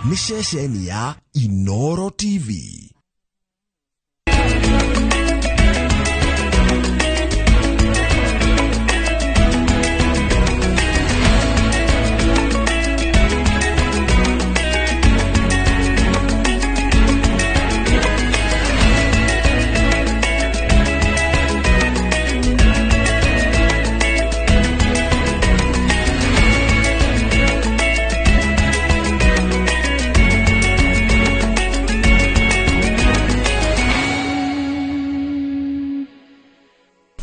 Nĩ ceceni ya Inoro TV.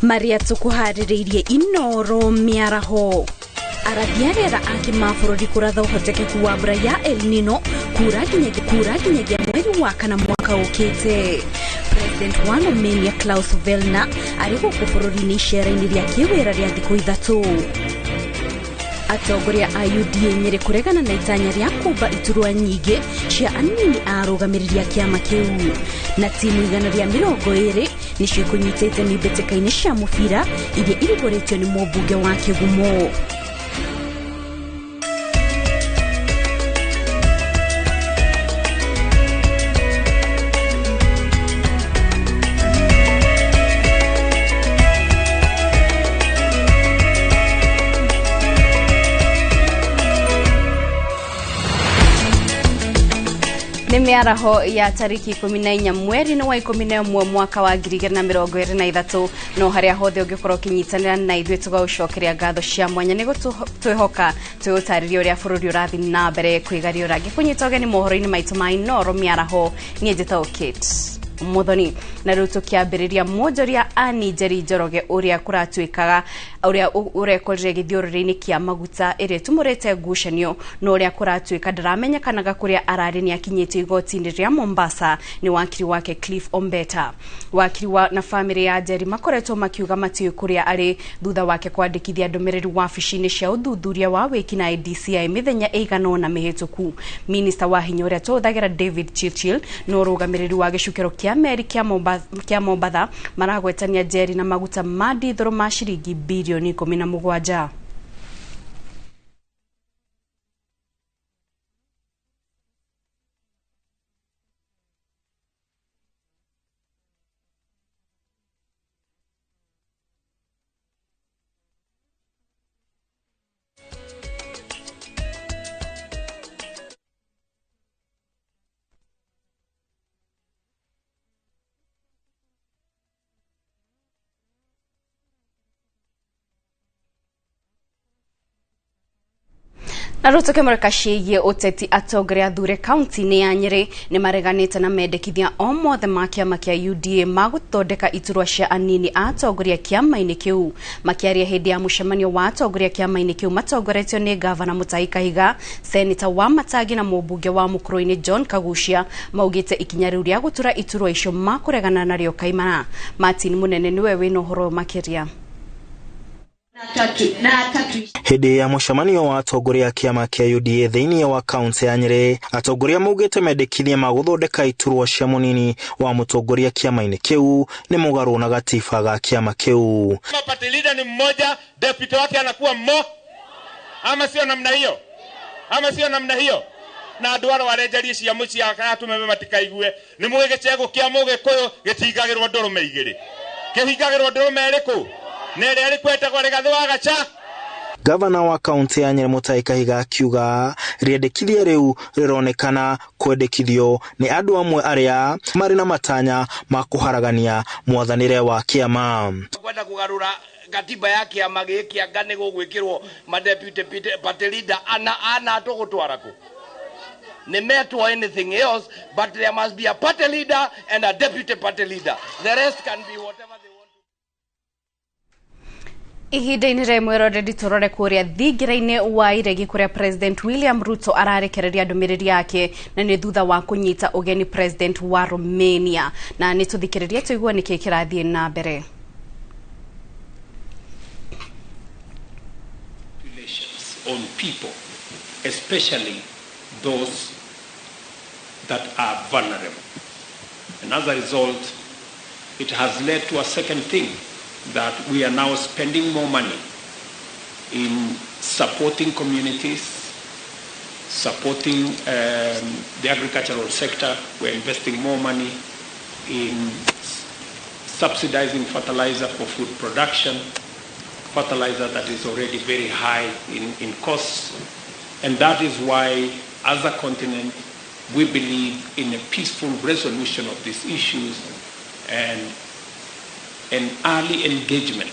Maria tukuharĩrĩirie Inoro mĩaraho. Arathi a rĩera a kĩmabũrũri kũratha ũhotekeku wa mbura ya El Nino kura nginyagia mweri wa kana mwaka ũkĩte. President wa Romania Klaus Velna arĩ gũkũ bũrũri-inĩ icera-inĩ rĩa kĩwĩra rĩa thikũ 3. Atongoria a UDA Nyĩrĩ kũregana na itanya rĩa kũmba iturwa nyingĩ cia anini a arũgamĩrĩri a kĩama kĩu. Na timu 120 nĩcio ikũnyita itemi mbĩtĩka-inĩ cia mũbira iria irugũrĩtio nĩ mũmbunge wa Kĩgumo. Nĩ mĩaraho ya tariki 14 mweri-inĩ wa 11 mwaka wa 2023. No harĩa hothe ũngĩkorwo ũkĩnyitanĩra na ithuĩ tũgaũcokeria ngatho cia mwanya nĩ gũtwĩhoka twĩũtarĩria ũrĩa bũrũri ũrathiĩ na mbere kwĩgariũra. Ngĩkũnyita ũgeni mohoro-inĩ maitũ ma Inoro mĩaraho, niĩ njĩtagwo Kate Muthoni. Na rĩu tũkĩambĩrĩria mwonjoria Anne Njeri Njoroge ũrĩa kũratuĩkaga ũrĩa ũrekorire gĩthiũrũrĩ-inĩ kĩa maguta ĩrĩa ĩtumũrĩte ngucanio na ũrĩa kũratuĩka ndaramenyekanaga kũrĩa ararĩ nĩ akinyĩtio igoti-inĩ rĩa Mombasa nĩ wakiri wake Cliff Ombeta. Wakiri wa na famĩlĩ ya Njeri makoretwo makiuga matiũĩ kũrĩa arĩ thutha wake kwandĩkithia ndũmĩrĩri wabici-inĩ cia ũthuthuria wa wĩkinaĩ DCI mĩthenya ĩigana ũna mĩhĩtũku. Minista wa hinya ũrĩa tũhũthagĩra David Churchill na ũrũgamĩrĩri wa gĩcukĩro kĩa meri kĩa Mombatha maragwetania Njeri na maguta ma ndithũrũ ma ciringi bilioni 17. Na rĩu tũkĩmũrĩka ciĩgiĩ ũteti, atongoria athure kaunti-inĩ ya Nyĩrĩ nĩ mareganĩte na mendekithia o mothe ma kĩama kĩa UDA ma gũthondeka iturwa cia anini a atongoria kĩama-inĩ kĩu. Makĩaria hĩndĩ ya mũcemanio wa atongoria kĩama-inĩ kĩu matongoretio nĩ gavana Mutahi Kahiga, seneta wa Matangi na mũmbunge wa Mũkũrũ-inĩ John Kagucia, maugĩte ikinya rĩu rĩa gũtura iturwa icio makũregana narĩo kaimana. Martin Munene nĩwe wĩna ũhoro makĩria. Hĩndĩ ya mũcemanio wa atongoria a kĩama kĩa UDA thĩinĩ wa kaunti ya Nyĩrĩ, atongoria maugĩte mendekithia ma gũthondeka iturwa cia mũnini wa mũtongoria kĩama-inĩ kĩu nĩ mũgarũ na gatiba ga kĩama kĩu. Party leader ni mmoja, deputy wake anakuwa mmo, ama sio namna hiyo? Ama sio namna hiyo? Na andũ arĩa arenjerie cia mũciĩ atumeme matikaigue nĩ mũĩ gĩcegũ kĩa mũgĩkũyũ gĩtingagĩrwo ndũrũme igĩrĩ, kĩhingagĩrwo ndũrũme ĩrĩkũ? Gavana wa kaunti ya Nyĩrĩ Mutahi Kahiga akiuga rĩendekithia rĩu rĩronekana kwendekithio nĩ andũ amwe arĩa marĩ na matanya ma kũharagania mwathanĩre wa kĩama. Kwenda kũgarũra katiba ya kĩama gĩkĩ anga nĩ gũgwĩkĩrwo ma deputy party leader ana tũgũtwara kũ? Nĩ metwo anything else, but there must be a party leader and a deputy party leader. The rest can be whatever they want. Ihinda-inĩ rĩa mwĩroreri tũrore kũrĩa thingira-inĩ wa iregi kũrĩa President William Ruto ararekereria ndũmĩrĩri yake na nĩ thutha wa kũnyita ũgeni President wa Romania. Na nĩ tũthikĩrĩrie tũigue nĩkĩ kĩrathiĩ na mbere. On people, especially those that are vulnerable. And as a result, it has led to a second thing, that we are now spending more money in supporting communities, supporting the agricultural sector. We're investing more money in subsidizing fertilizer for food production, fertilizer that is already very high in costs. And that is why, as a continent, we believe in a peaceful resolution of these issues and an early engagement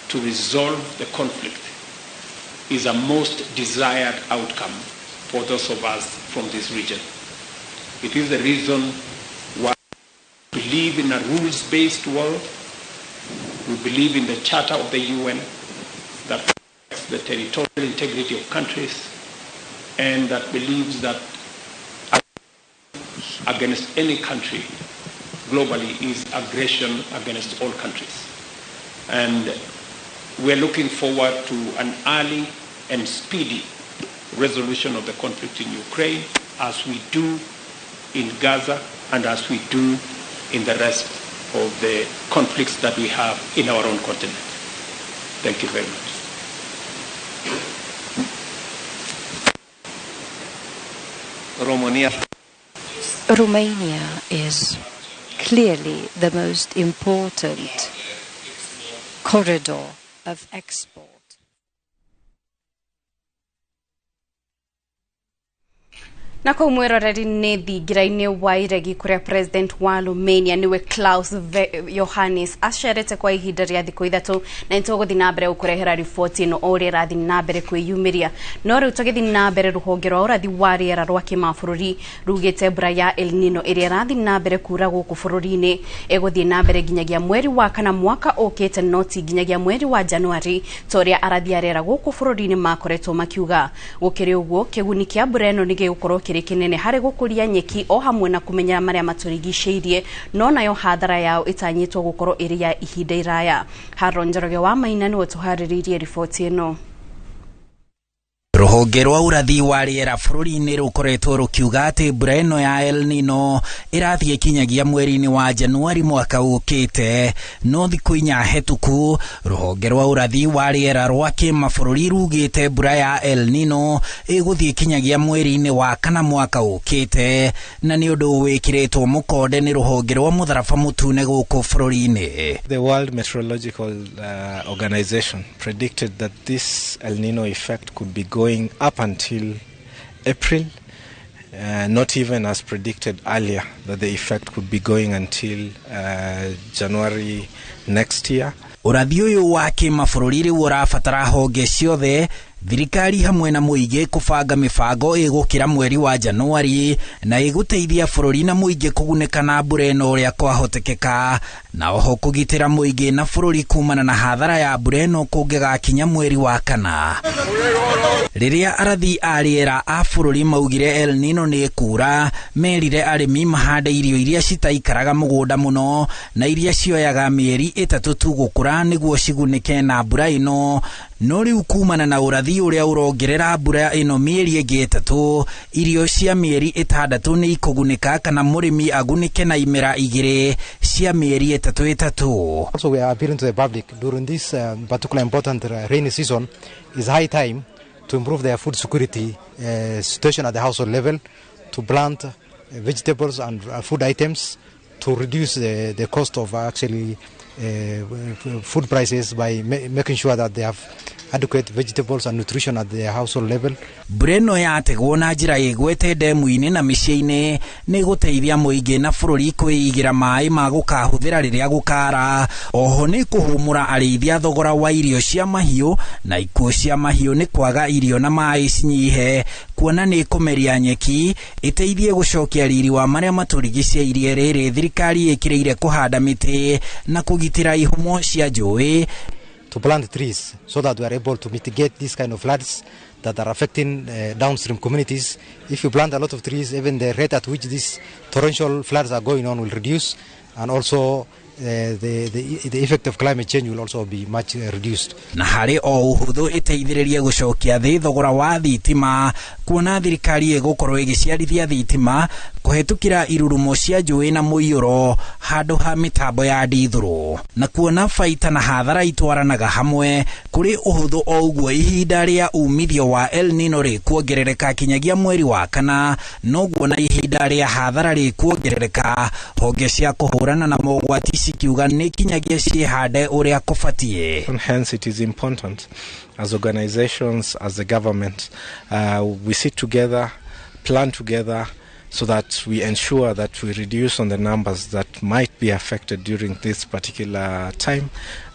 to resolve the conflict is a most desired outcome for those of us from this region. It is the reason why we believe in a rules-based world. We believe in the Charter of the UN that protects the territorial integrity of countries and that believes that against any country globally is aggression against all countries. And we're looking forward to an early and speedy resolution of the conflict in Ukraine, as we do in Gaza and as we do in the rest of the conflicts that we have in our own continent. Thank you very much. Romania is clearly the most important corridor of export. Na kũu mwĩroreri nĩ thingira-inĩ wa iregi kũrĩa president wa Romania nĩwe Klaus Iohannis acerete kwa ihinda rĩa thikũ 3 na nĩtũgũthiĩ na mbere gũkũrehera riboti ĩno o ũrĩa ĩrathiĩ na mbere kwĩyumĩria. No rĩu tũgĩthiĩ na mbere, rũhonge rwa ũrathi wa rĩera rwa kĩmabũrũri rugĩte mbura ya El Nino ĩrĩa ĩrathiĩ na mbere kura gũkũ bũrũri-inĩ ĩgũthiĩ na mbere nginyagia mweri wa kana mwaka ũkĩte, no ti nginyagia mweri wa Januari ta ũrĩa arathi a rĩera gũkũ bũrũri-inĩ makoretwo makiuga. Gũkĩrĩ ũguo, kĩguni kĩa mbura ĩno nĩ gĩgũkorwo kĩrĩ kĩnene harĩ gũkũria nyeki o hamwe na kũmenyera marĩa matũrigicĩirie, no nayo hathara yao ĩtanyĩtwo gũkorwo ĩrĩ ya ihinda iraya. Haron Njoroge wa Maina nĩwe tũharĩrĩirie riboti ĩno. Rũhonge rwa ũrathi wa rĩera bũrũri-inĩ rũkoretwo rũkiuga atĩ mbura ĩno ya El Nino ĩrathiĩ kinyagia mweri-inĩ wa Januari mwaka ũkĩte. No thikũ 4 hetũku, rũhonge rwa ũrathi wa rĩera rwa kĩmabũrũri rugĩte mbura ya El Nino ĩgũthiĩ kinyagia mweri-inĩ wa kana mwaka ũkĩte, na nĩ ũndũ wĩkĩrĩtwo mũkonde nĩ rũhonge rwa mũtharaba mũtune gũkũ bũrũri-inĩ. The World Meteorological Organization predicted that this El Nino effect could be going up until April, not even as predicted earlier that the effect could be going until January next year. Ũrathi ũyũ wa kĩmabũrũri rĩu ũrabatara honge ciothe, thirikari hamwe na mũingĩ kũbanga mĩbango ĩgũkĩra mweri wa Januari na ĩgũteithia bũrũri na mũingĩ kũgunĩka na mbura ĩno ũrĩa kwahotekeka, na oho kũgitĩra mũingĩ na bũrũri kumana na hathara ya mbura ĩno kũngĩgakinya mweri wa kana. Rĩrĩa arathi a rĩera a bũrũri maugire El Nino nĩ ĩkura, merire arĩmi mahande irio iria citaikaraga mũgũnda mũno na iria cioyaga mĩeri 3 tu gũkũra nĩguo cigunĩke na mbura ĩno. No rĩu kumana na ũrathi ũrĩa ũrongerera mbura ĩno mĩeri ĩngĩ 3, irio cia mĩeri 6 nĩ ikũgunĩka kana mũrĩmi agunĩke na imera 2 cia mĩeri 3 3. Also, we are appealing to the public during this particular important rainy season. Is high time to improve their food security situation at the household level, to plant vegetables and food items, to reduce the cost of actually food prices by making sure that they have adequate vegetables and nutrition at the household level. Mbura ĩno yategwo na njĩra ĩgwete ndemu-inĩ na mĩciĩ-inĩ nĩ gũteithia mũingĩ na bũrũri kwĩigĩra maĩ ma gũkahũthĩra rĩrĩa gũkara. Oho nĩ kũhũmũra arĩithia thogora wa irio cia mahiũ na ikuũ cia mahiũ nĩ kwaga irio na maĩ cinyihe, kuona nĩ kũmeria nyeki ĩteithie gũcokia riri wa marĩa matũrigicĩirie rĩrĩ thirikari ĩkĩrĩire kũhanda mĩtĩ na kũgitĩra ihumo cia njũĩ. To plant trees so that we are able to mitigate these kind of floods that are affecting downstream communities. If you plant a lot of trees, even the rate at which these torrential floods are going on will reduce, and also the effect of climate change will also be much reduced. Na harĩ o ũhũthũ ĩteithĩrĩrie gũcokia thĩ thogora wa thitima, kuona thirikari ĩgũkorwo ĩgĩciarithia thitima Kũhetũkĩra irurumo cia njũĩ na mũiyũro handũ ha mĩtambo ya ndithũrũ na kuona baita na hathara itwaranaga hamwe kũrĩ ũhũthũ o ũguo ihinda rĩa umithio wa El Nino rĩkuongerereka kinyagia mweri wa kana noguo na ihinda rĩa hathara rĩkuongerereka honge cia kũhũrana na mogwati cikiuga nĩ kinyagia ciĩhande ũrĩa kũbatiĩ. And hence it is important as organizations, as the government, we sit together, plan together, so that we ensure that we reduce on the numbers that might be affected during this particular time.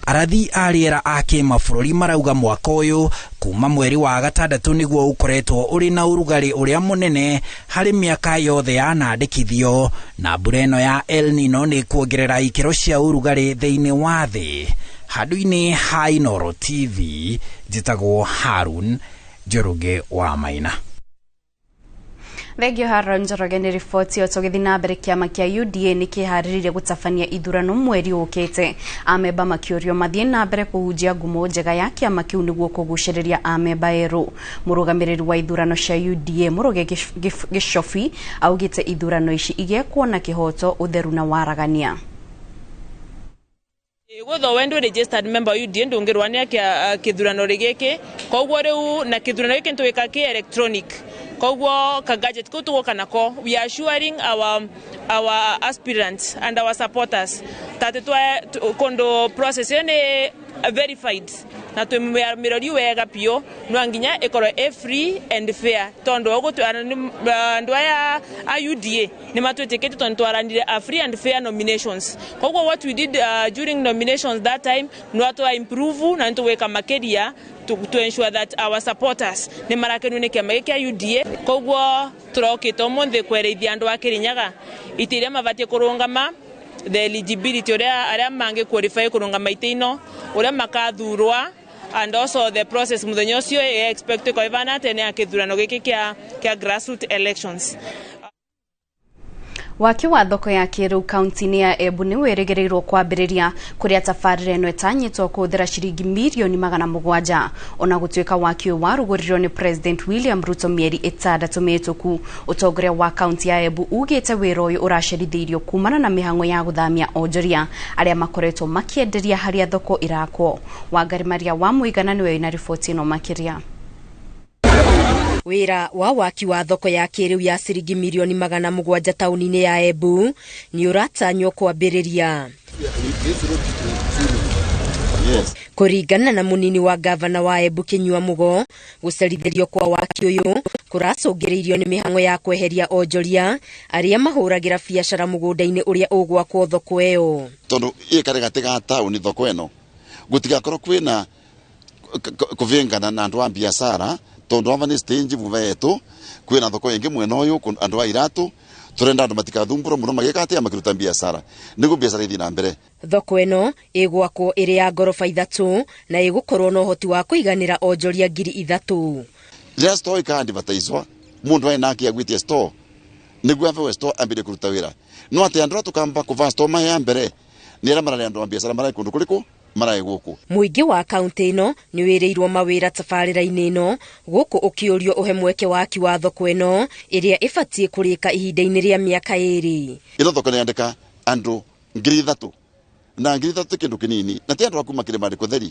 Arathi a rĩera a kĩmabũrũri marauga mwaka ũyũ kuma mweri wa gatandatũ nĩguo ũkoretwo ũrĩ na ũrugarĩ ũrĩa mũnene harĩ mĩaka yothe yanandĩkithio na mbura ĩno ya El Nino nĩ kuongerera ikĩro cia ũrugarĩ thĩinĩ wa thĩ. Handũ-inĩ ha Inooro TV njĩtagwo Harun Njoroge wa Maina. Thengio Haron Njoroge nĩ riboti ĩyo. Tũgĩthiĩ na mbere, kĩama kĩa UDA nĩ kĩharĩrĩirie gũtabania ithurano mweri ũkĩte. Amemba makĩũrio mathiĩ na mbere kũhunjia ngumo njega ya kĩama kĩu nĩguo kũgucĩrĩria amemba erũ. Mũrũgamĩrĩri wa ithurano cia UDA Mũrũge Gĩcobi augĩte ithurano ici igekwo na kĩhoto, ũtheru na waragania. Gwetha wendo registered member UDA ndungirwania kia kithurano giki koguo riu na kithurano giki nitwika ki electronic koguo ka gadget kau tugoka nako. We are assuring our aspirants and our supporters that twa kondo process iyo ni verified na twimirori wega piu no nginya ikorwo e free and fair tondu andu aya a UDA ni matwitikite tondu twaranire a free and fair nominations. Koguo what we did during nominations that time no twa improve na nitweka makeria to ensure that our supporters ni marakenwo ni kiama gia UDA. Koguo turokite umuthi kwereithia andu a Kirinyaga iti iria mabatie kurungama, the eligibility uria aria mangi qualify kurungama ite ino uria makathurwa and also the process muthenya ucio expect ko ivana tene ya kithurano giki kia grassroots elections. Waki wa thoko ya kĩrĩu kaunti-inĩ ya Embu nĩ wĩrĩgĩrĩirwo kwambĩrĩria kũrĩa tabarĩra ĩno ĩtanyĩtwo kũhũthĩra ciringi mirioni 700. Ona gũtuĩka waki ũyũ warugũririo nĩ President William Ruto mĩeri 6 mĩhĩtũku, ũtongoria wa kaunti ya Embu ugĩte wĩra ũyũ ũracerithĩirio kumana na mĩhang'o ya gũthamia onjoria arĩa makoretwo makĩenderia harĩa thoko ĩrakwo. Wangari Maria wa Mũigana nĩwe wĩna riboti ĩno makĩria. Wĩra wa waki wa thoko ya kĩrĩu ya ciringi mirioni 700 taũni-inĩ ya Embu nĩ ũratanywo kwambĩrĩria. Kũringana na mũnini wa gavana wa Embu Kinyua Mugo, gũcerithĩrio kwa waki ũyũ kũracũngĩrĩirio nĩ mĩhang'o ya kweheria onjoria arĩa mahũragĩra biacara mũgũnda-inĩ ũrĩa ũgwakwo thoko ĩyo. Tondũ ĩ gatagatĩ ga taũni thoko ĩno gũtigakorwo kwĩna kũvĩngana na andũ a biacara tondu ava ni stage vuvetu kwina thoko ingi mwena uyu andu a iratu turenda andu matikathumburo muno magika atia makiruta biacara niguo biacara ithi na mbere. Thoko ĩno ĩgwakwo ĩrĩ ya ngoroba 3 na ĩgũkorwo na ũhoti wa kũiganĩra onjoria 3,000. Rĩrĩa store ĩka-advertise-wo mundu aĩ nake agwitie store niguo avewe store ambire kuruta wĩra no atĩ andu tukamba kũva store maya mbere nĩ arĩa mararĩ andu a biacara mararĩ kũndũ kũrĩkũ marae gũkũ. Mũingĩ wa kaunti ĩno nĩ wĩrĩirwo mawĩra tabarĩra-inĩ ĩno gũkũ ũkĩũrio ũhe mweke waki wa thoko ĩno ĩrĩa ĩbatiĩ kũrĩka ihinda-inĩ rĩa mĩaka 2. Ĩno thoko nĩyandĩka andũ 3,000 na 3,000 kĩndũ kĩnini na ti andũ a kuma kĩrĩma kũtheri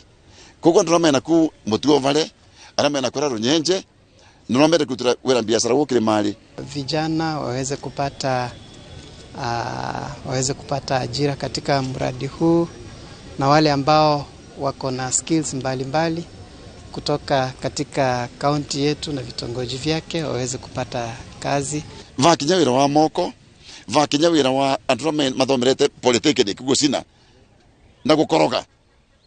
koguo andũ arĩa mena ku mũtuo vale arĩa mena kũrĩa rũnyenje na no mende kũrutĩra wĩra biacara gũkũ kĩrĩma-rĩ. Vijana waweze kupata ajira katika mradi huu na wale ambao wako na skills mbalimbali kutoka katika kaunti yetu na vitongoji vyake waweze kupata kazi. Vakinya wira wa moko, vakinya wira wa andu mathomerete polytechnic gucina na gukoroga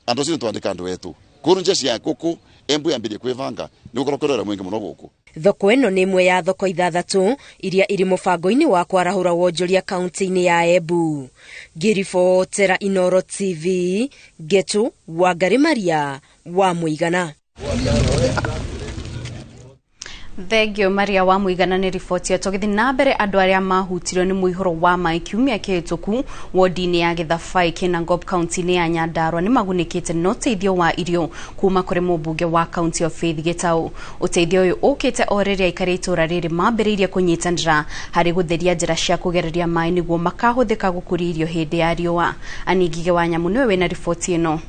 andu acio twandika andu etu kuru nje cia kuku Embu yambirie kwivanga ni gukorwo kwirora mwingi muno guku. Thoko ĩno nĩ ĩmwe ya thoko 6 iria irĩ mũbango-inĩ wa kwarahũra wonjoria kaunti-inĩ ya Embu. Ngĩribotera Inooro TV, Getu Wangari Maria wa Mũigana. Thengio Maria wa Muigana nĩ riboti tũgĩthiĩ na mbere andũ arĩa mahutirio nĩ mũihũro wa maĩ kiumia kĩhĩtũku wodi-inĩ ya Gĩthabai Kinangop kaunti-inĩ ya Nyandarua nĩ magunĩkĩte na ũteithio wa irio kuma kũrĩ mũmbunge wa kaunti ya Faith Gĩtaũ. Ũteithio ũyũ ũkĩte o rĩrĩa aikari a itũũra rĩrĩ mambĩrĩirie kũnyitanĩra harĩ gũtheria njĩra cia kũgereria maĩ nĩguo makahũthĩka gũkũria irio hĩndĩ ya riũa. Aningige wa Nyamũ nĩwe wĩna riboti ĩno.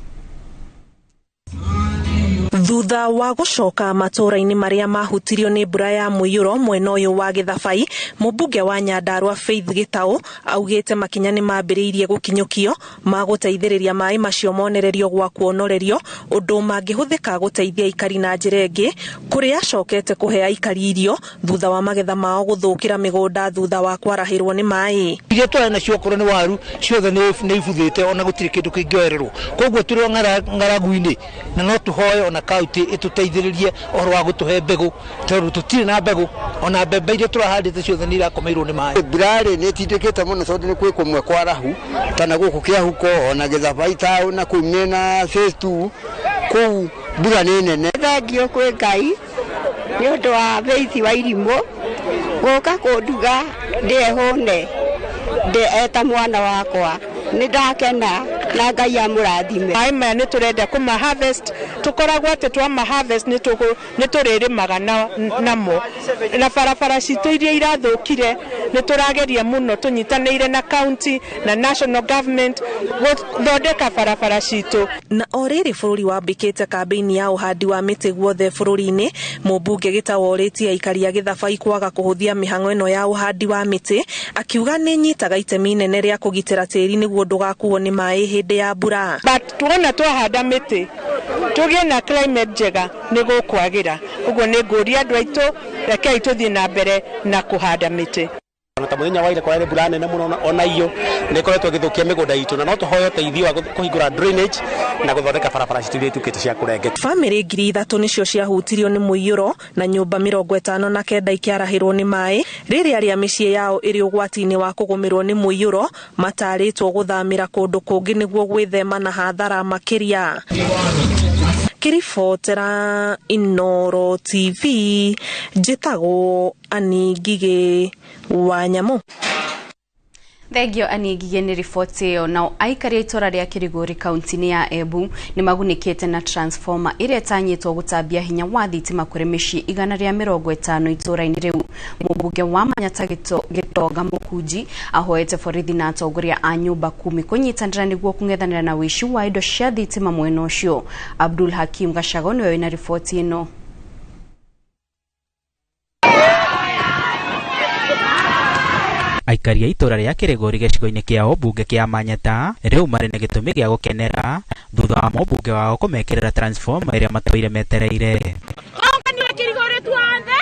Thutha wa gũcoka matũũra-inĩ marĩa mahutirio nĩ mbura ya mũiyũro mwena ũyũ wa Gĩthabai, mũmbunge wa Nyandarua Faith Gĩtaũ augĩte makinya nĩ mambĩrĩirie gũkinyũkio ma gũteithĩrĩria maĩ macio monererio gwa kuonorerio ũndũ mangĩhũthĩka gũteithia aikari na njĩra ĩngĩ, kũrĩa acokete kũhe aikari irio thutha wa magetha mao gũthũkĩra mĩgũnda thutha wa kwarahĩrwo nĩ maĩ. Iria twarĩ nacio okorwo nĩ waru ciothe nĩ ibuthĩte ona gũtirĩ kĩndũ kĩngĩoererwo, koguo tũrĩ o ng'aragu-inĩ na no tũhoe ona kaunti ĩtũteithĩrĩrie ũhoro wa gũtũhe mbegũ tondũ tũtirĩ na mbegũ ona mbembe iria tũrahandĩte ciothe nĩ irakomeirwo nĩ maĩ. Mbura rĩ nĩ ĩtindĩkĩte mũno tondũ nĩ kwĩ kũmwe kwa rahu kana gũkũ Kĩahuko ona Gĩthabai town na kũu mĩena phase 2 kũu mbura nĩ nene. Thengio kwĩ Ngai nĩ ũndũ wa Faith wa Irimũ gũka kũnduga ndĩhũne ndĩ eta mwana wakwa nĩ ndakena na Ngai amũrathime. Maĩ maya nĩ tũrenda kũma harvest, tũkoragwo atĩ twama harvest nĩ tũrĩrĩmaga namo na barabara citũ iria irathũkire nĩ tũrageria mũno tũnyitanĩire na county na national government gũthondeka barabara citũ. Na o rĩrĩ bũrũri wambĩkĩte kambĩini ya ũhandi wa mĩtĩ guothe bũrũri-inĩ, mũmbunge Gĩtaũ orĩtie aikari a Gĩthabai kwaga kũhũthia mĩhang'o ĩno ya ũhandi wa mĩtĩ, akiuga nĩ ĩnyitaga itemi inene rĩa kũgitĩra tĩri nĩguo ndũgakuo nĩ maĩ hĩndĩ ya mbura. But tuona twahanda mĩtĩ tũgĩe na climate njega nĩ gũkwagĩra, ũguo nĩ ngũria andũ aitũ rekei tũthiĩ na mbere na kũhanda mĩtĩ. Ta mũthenya wa ira kwarĩ mbura nene mũno ona iyo nĩ ĩkoretwo ĩgĩthũkia mĩgũnda itũ na no tũhoe ũteithio wa kũhingũra drainage na gũthondeka barabara citũ iria ituĩkĩte cia kũrengeka. Bamĩrĩ 3,000 nĩcio ciahutirio nĩ mũiyũro na nyũmba 59 ikĩarahĩrwo nĩ maĩ rĩrĩa arĩa mĩciĩ yao ĩrĩ ũgwati-inĩ wa kũgũmĩrwo nĩ mũiyũro matarĩtwo gũthamĩra kũndũ kũngĩ nĩguo gwĩthema na hathara makĩria. Kĩribotera Inooro TV, njĩtagwo Annie Ngigĩ wa Nyamũ. Thengio Annie Ngigĩ nĩ riboti ĩyo. Nao aikari a itũũra rĩa Kĩrigũri kaunti-inĩ ya Embu nĩ magunĩkĩte na transformer ĩrĩa ĩtanyĩtwo gũtambia hinya wa thitima kũrĩ mĩciĩ 150 itũũra-inĩ rĩu. Mũmbunge wa Manyata Gĩtonga Mũkunji ahoete borithi na atongoria a nyũmba kumi kũnyitanĩra nĩguo kũng'ethanĩra na ũici wa indo cia thitima mwena ũcio. Abdul Hakim Gacago nĩwe wĩna riboti ĩno. Aikari a itũũra rĩa Kĩrĩgũri gĩcigo-inĩ kĩa ũmbunge kĩa Manyata rĩu marĩ na gĩtũmi gĩa gũkenera thutha wa mũmbunge wao kũmekĩrĩra transformer ĩrĩa matũire metereire. Twaũnganire Kĩrigũri tuothe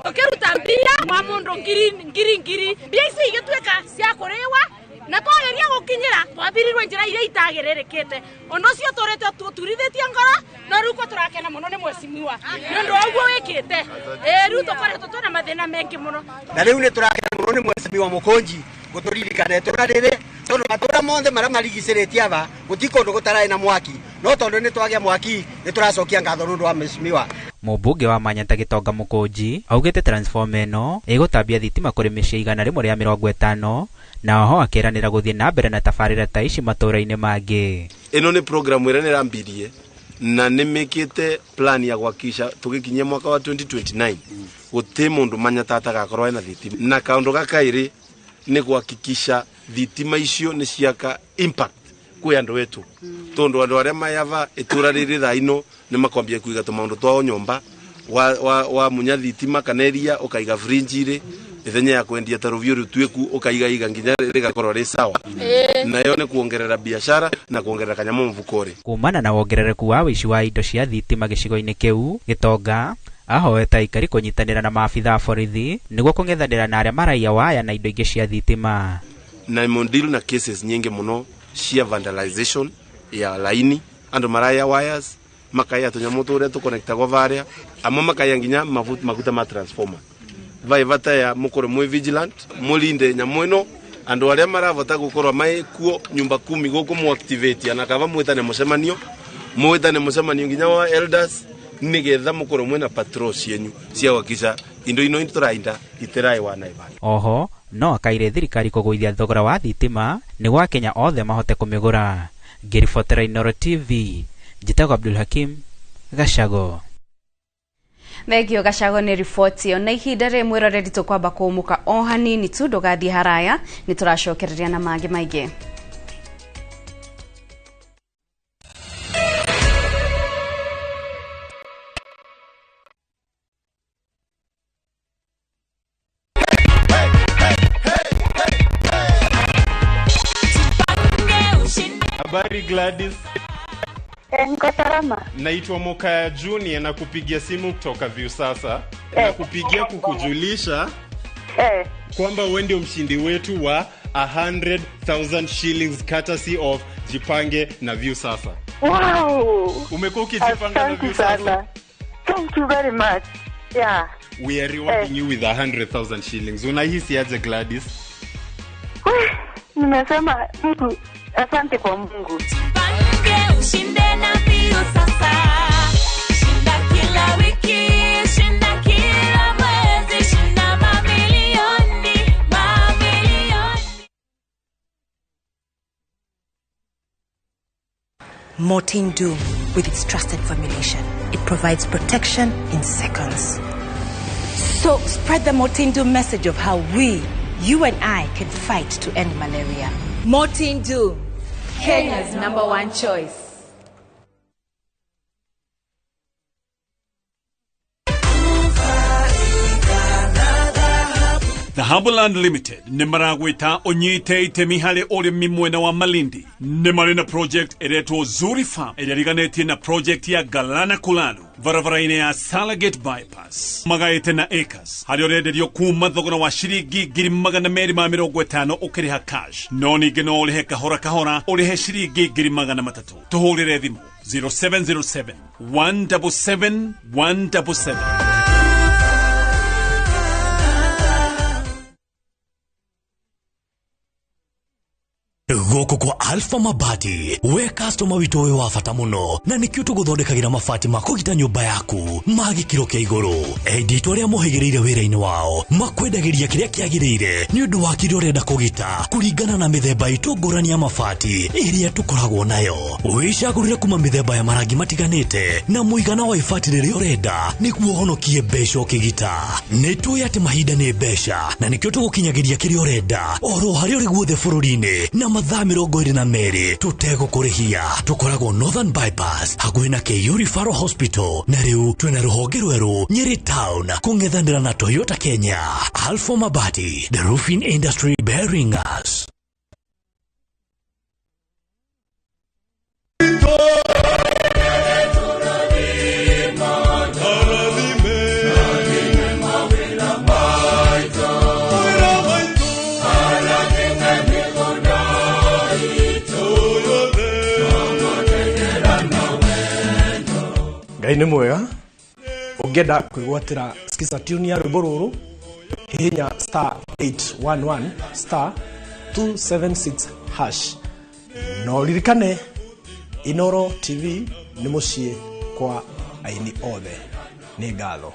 tũkĩruta mbia wa mũndũ ngiri ngiri ngiri, mbia ici igĩtuĩka cia kũrĩwa na twageria gũkinyĩra twathirirwe njĩra iria itagĩrĩrĩkĩte. Ũndũ ũcio tũrĩte tũturithĩtie ngoro no rĩu ko tũrakena mũno nĩ mwecimiwa nĩ ũndũ wa ũguo wĩkĩte. Rĩu tũkoretwo twĩna mathĩna maingĩ mũno na rĩu nĩ tũrakena mũno nĩ mwecimiwa Mũkũnji gũtũririkana itũũra rĩrĩ tondũ matũũra mothe marĩa marigicĩrĩtie aba gũtirĩ kũndũ gũtararĩ na mwaki, no tondũ nĩ twagĩa mwaki nĩ tũracokia ngatho nĩ ũndũ wa mwecimiwa. Mũmbunge wa Manyata Gĩtonga Mũkũnji augĩte transformer ĩno ĩgũtambia thitima kũrĩ mĩciĩ 150 na oho akĩranĩra gũthiĩ na mbere na tabarĩra ta ici matũũra-inĩ mangĩ. Ĩno nĩ program ĩrĩa nĩ ĩrambirie na nĩ mĩkĩte plan ya gwakisha tũgĩkinyia mwaka wa 2029 gũtirĩ mũndũ Manyata atagakorwo ena thitima, na kaũndũ ga kaĩrĩ nĩ gwakikisha thitima icio nĩ ciaka impact kwĩ andũ etu tondũ andũ arĩa mayava itũũra rĩrĩ thaa ino nĩ makwambia kũiga tũmaũndũ twao nyũmba wa munya thitima kana iria ũkaiga fridge-rĩ ithenya ya kwendia ta rũviũ rũtuĩku ũkaigaiga nginya rĩgakorwo rĩ sawa, nayo nĩ kuongerera biashara na kuongerera kanyamũ mfukore. Kumana na wongerereku wa ũici wa indo cia thitima gĩcigo-inĩ kĩu, Gĩtonga ahoete aikari kũnyitanĩra na maabitha a borithi nĩguo kũng'ethanĩra na arĩa maraiya waya na indo ingĩ cia thitima. Na mondeal na cases nyingi mũno cia vandalization ya laini, andũ maraya wires makaya tũnyamũ tũrĩa tũconnectagwo varia, amwe makaya nginya maguta ma transformer. Vai vata ya mukorwo mwi vigilant mulinde nyamũ ĩno andũ arĩa maravota gũkorwo mai kuo nyumba 10 gũkũ mu activate na kava mwĩtane mũcemanio nginya wa elders nigetha mukorwo mwina patrol cienyu cia gwakisha Indo ino tũrainda itiraiwa na ibanda. Oho no akaire thirikari kũgũithia thogora wa thitima nĩguo akenya othe mahote kũmĩgũra. Ngĩribotera Inooro TV, njĩtagwo Abdul Hakim Gacago. Thengio Gacago nĩ riboti ĩyo. Na ihinda rĩ mwĩroreri tũkwamba kũũmũka o hanini tu, ndũgathiĩ haraya, nĩ tũracokereria na mangĩ maingĩ. Habari Gladys. Niko salama. Naitwa Mokaya Junior na kupigia simu kutoka Viusasa. Na kupigia kukujulisha kwamba wewe ndio mshindi wetu wa 100,000 shillings courtesy of Jipange na Viusasa. Wow. Umekuwa ukijipanga na Viusasa? Thank you very much. Yeah. We are rewarding you with 100,000 shillings. Unahisi aje Gladys? Nimesema Mungu, asante kwa Mungu. Jipange ushinde na Viusasa. Shinda kila wiki, shinda kila mwezi, shinda mamilioni, mamilioni. Mortein Doom, with its trusted formulation, it provides protection in seconds. So spread the Mortein Doom message of how we, you and I, can fight to end malaria. Mortein Doom, Kenya's #1 choice. Dhahabuland Limited nĩ maragwĩta ũnyite itemi harĩ ũrĩmi mwena wa Malindi. Nĩ marĩ na project ĩretwo Zuri Farm ĩrĩa ĩriganĩtie na project ya Galana Kulalu barabara-inĩ ya Salagate Bypass. Magaĩte na acres harĩa ũrenderio kuma thogora wa ciringi 250,000 ũkĩrĩha cash, no ningĩ no ũrĩhe kahora kahora ũrĩhe ciringi 300,000. Tũhũrĩre thimũ 0707 177 177. Gũkũ kwa Alpha Mabati, we customer witũ wĩ wa bata mũno, na nĩkĩo tũgũthondekagĩra mabati ma kũgita nyũmba yaku ma gĩkĩro kĩa igũrũ. Endi arĩa mohĩgĩrĩire wĩra-inĩ wao makwendagĩria kĩrĩa kĩagĩrĩire nĩ ũndũ wa kĩrĩa ũrenda kũgita kũringana na mĩthemba itũ ngũrani ya mabati ĩrĩa tũkoragwo nayo. Wĩcagũrĩre kuma mĩthemba ya marangi matiganĩte na mũigana wa ibati rĩrĩa ũrenda nĩguo ũhonokie mbeca ũkĩgita. Nĩ tũĩ atĩ mahinda nĩ mbeca na nĩkĩo tũgũkinyagĩria kĩrĩa ũrenda oro harĩa ũrĩ guothe bũrũri-inĩ na mathaa 22 tũtegũkũrĩhia. Tũkoragwo Northern Bypass hakuhĩ na KU Referral Hospital, na rĩu twĩna rũhonge rwerũ Nyeri Town kũng'ethanĩra na Toyota Kenya. Alpha Mabati, the roofing industry bearing us. Ngai nĩ mwega. Ũngĩenda kwĩgwatĩra skiza tune ya rwĩmbo rũrũ, hihinya star 811 star 276 hash. No ririkane Inooro TV nĩ mũciĩ kwa aini othe. Nĩ ngatho.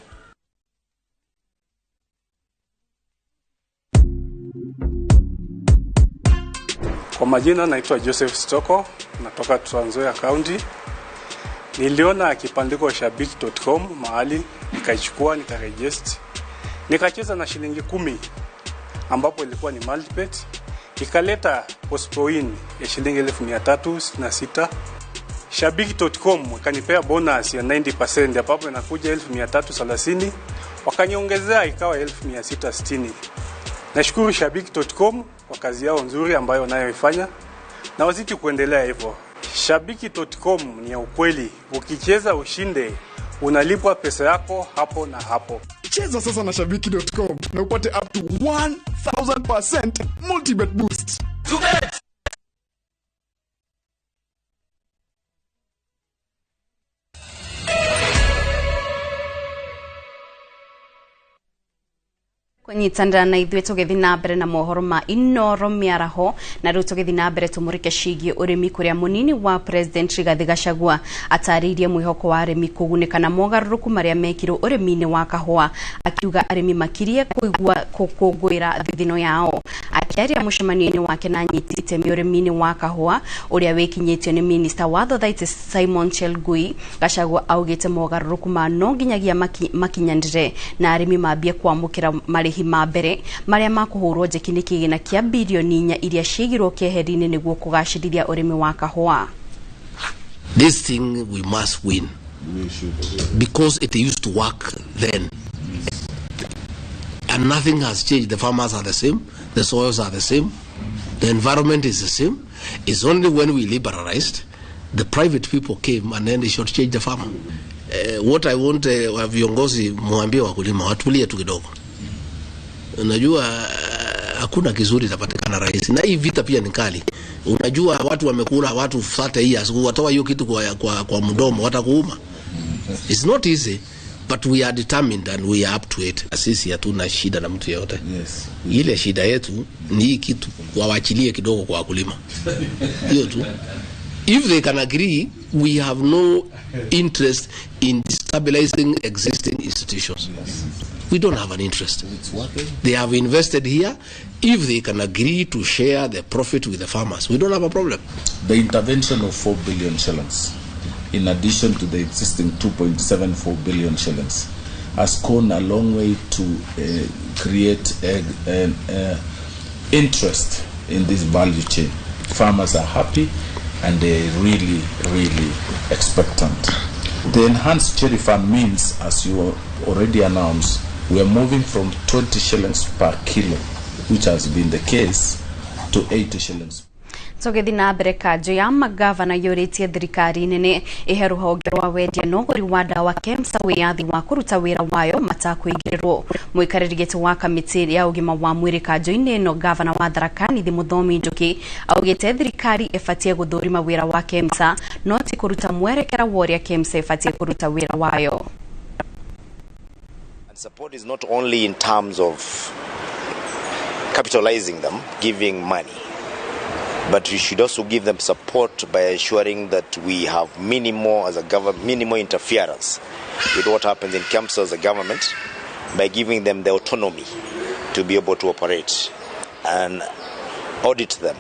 Kwa majina naitwa Joseph Stoko, natoka Trans Nzoia County. Niliona kibandiko cha shabiki.com mahali, nikaichukua, nikaregister. Nikacheza na shilingi 10 ambapo ilikuwa ni multibet. Ikaleta postpoin ya shilingi 1366. Shabiki.com ikanipea bonus ya 90% ambapo inakuja 1330, wakaniongezea ikawa 1660. Nashukuru Shabiki.com kwa kazi yao nzuri ambayo wanayoifanya na wazidi kuendelea hivyo. Shabiki.com ni ya ukweli. Ukicheza ushinde, unalipwa pesa yako hapo na hapo. Cheza sasa na Shabiki.com na upate up to 1000% multibet boost. Kũnyitanĩra na ithuĩ tũgĩthiĩ na mbere na mohoro ma Inoro mĩaraho, na rĩu tũgĩthiĩ na mbere tũmũrĩke ciĩgiĩ ũrĩmi, kũrĩa mũnini wa President Rigathĩ Gachagua atarĩirie mwĩhoko wa arĩmi kũgunĩka na mogarũrũku marĩa mekirwo ũrĩmi-inĩ wa kahũa, akiuga arĩmi makirie kũigua gũkũngũĩra thithino yao. Akĩaria mũcemanio-inĩ wake na anyiti itemi ũrĩmi-inĩ wa kahũa ũrĩa wĩkinyĩtio nĩ minista wa Thothaitĩ Simon Chelgui, Gachagua augĩte mogarũrũku ma no nginyagia makinyanĩre na arĩmi mambie kwamũkĩra marĩhi ma mbere marĩa makũhũrwo njeki nĩ kĩgĩna kĩa birioni 4 iria ciigirwo keheri-inĩ nĩguo kũgacĩrithia ũrĩmi wa kahũa. This thing we must win because it used to work then and nothing has changed. The farmers are the same, the soils are the same, the environment is the same. It's only when we liberalized, the private people came and then they shortchanged the farmer. What I want wa viongozi muambie wakulima watulie tu kidogo. Unajua hakuna kizuri itapatikana rahisi, na hii vita pia ni kali. Unajua watu wamekula watu 30 years, watoa hiyo kitu kwa mdomo watakuuma. It's not easy, but we are determined and we are up to it. Sisi hatuna shida na mtu yeyote. Yes. Ile shida yetu ni hii kitu wawachilie kidogo kwa wakulima. Hiyo tu. If they can agree, we have no interest in destabilizing existing institutions. Yes. We don't have an interest. They have invested here. If they can agree to share the profit with the farmers, we don't have a problem. The intervention of 4 billion shillings, in addition to the existing 2.74 billion shillings, has gone a long way to create an interest in this value chain. Farmers are happy and they're really, really expectant. The enhanced cherry fund means, as you already announced, we are moving from 20 shillings per kilo, which has been the case, to 80 shillings. Tũgĩthiĩ na mbere, kanjũ ya magavana yũrĩtie thirikari nene ĩhe rũhonge rwa wendia na ũgũri wa ndawa KEMSA wĩyathi wa kũruta wĩra wayo matakũingĩrĩrwo. Mũikarĩri gĩtĩ wa kamĩtĩ ya ũgima wa mwĩrĩ kanjũ-inĩ ĩno, gavana wa Tharaka Nithi Mũthomi Njuki, augĩte thirikari ĩbatiĩ gũthũrima wĩra wa KEMSA no ti kũruta mwerekera wa ũrĩa KEMSA ĩbatiĩ kũruta wĩra wayo. And support is not only in terms of capitalizing them, giving money, but we should also give them support by ensuring that we have minimal, as a government, minimal interference with what happens in KEMSA as a government, by giving them the autonomy to be able to operate and audit them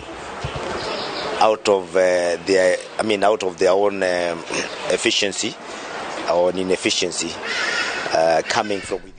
out of their, I mean, out of their own efficiency or inefficiency coming from within.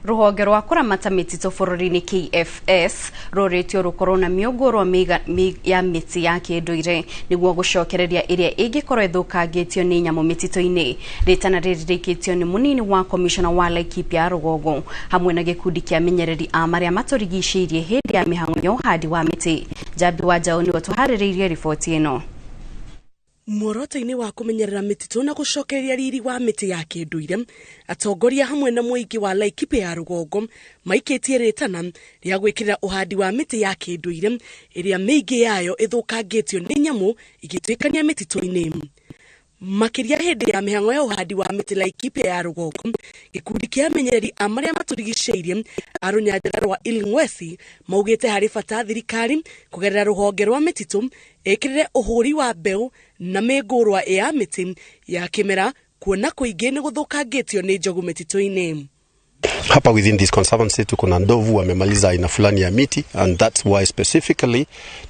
Rũhonge rwa kũramata mĩtitũ bũrũri-inĩ KFS rũrĩtio rũkorwo na mĩũngũrwa ya mĩtĩ ya kĩndũire nĩguo gũcokereria ĩrĩa ĩngĩkorwo ĩthũkangĩtio nĩ nyamũ mĩtitũ-inĩ. Rĩtana rĩrĩ rĩikĩtio nĩ mũnini wa komishona wa Laikipia rũgongo hamwe na gĩkundi kĩa amenyereri a marĩa matũrigicĩirie hĩndĩ ya mĩhang'o ya ũhandi wa mĩtĩ. Njambi wa Njaũ nĩwe tũharĩrĩirie riboti ĩno. Muoroto-inĩ wa kũmenyerera mĩtitũ na gũcokereria riri wa mĩtĩ ya kĩndũire, atongoria hamwe na mũingĩ wa Laikipia ya rũgongo maikĩtie rĩtana rĩa gwĩkĩrĩra ũhandi wa mĩtĩ ya kĩndũire ĩrĩa mĩingĩ yayo ĩthũkangĩtio nĩ nyamũ igĩtuĩkania mĩtitũ-inĩ. Makĩria hĩndĩ ya mĩhang'o ya ũhandi wa mĩtĩ Laikipia ya rũgongo, gĩkundi kĩa amenyereri a marĩa matũrigicĩirie a rũnyanjara rwa Ilngwesi maugĩte harĩ bata thirikari kũgerera rũhonge rwa mĩtitũ ĩkĩrĩre ũhũri wa mbeũ na mĩngũrwa ya mĩtĩ ya kĩmera, kuona kũingĩ nĩ gũthũkangĩtio nĩ njogu mĩtitũ-inĩ. Hapa within this conservancy tuko na ndovu wamemaliza aina fulani ya miti, and that's why specifically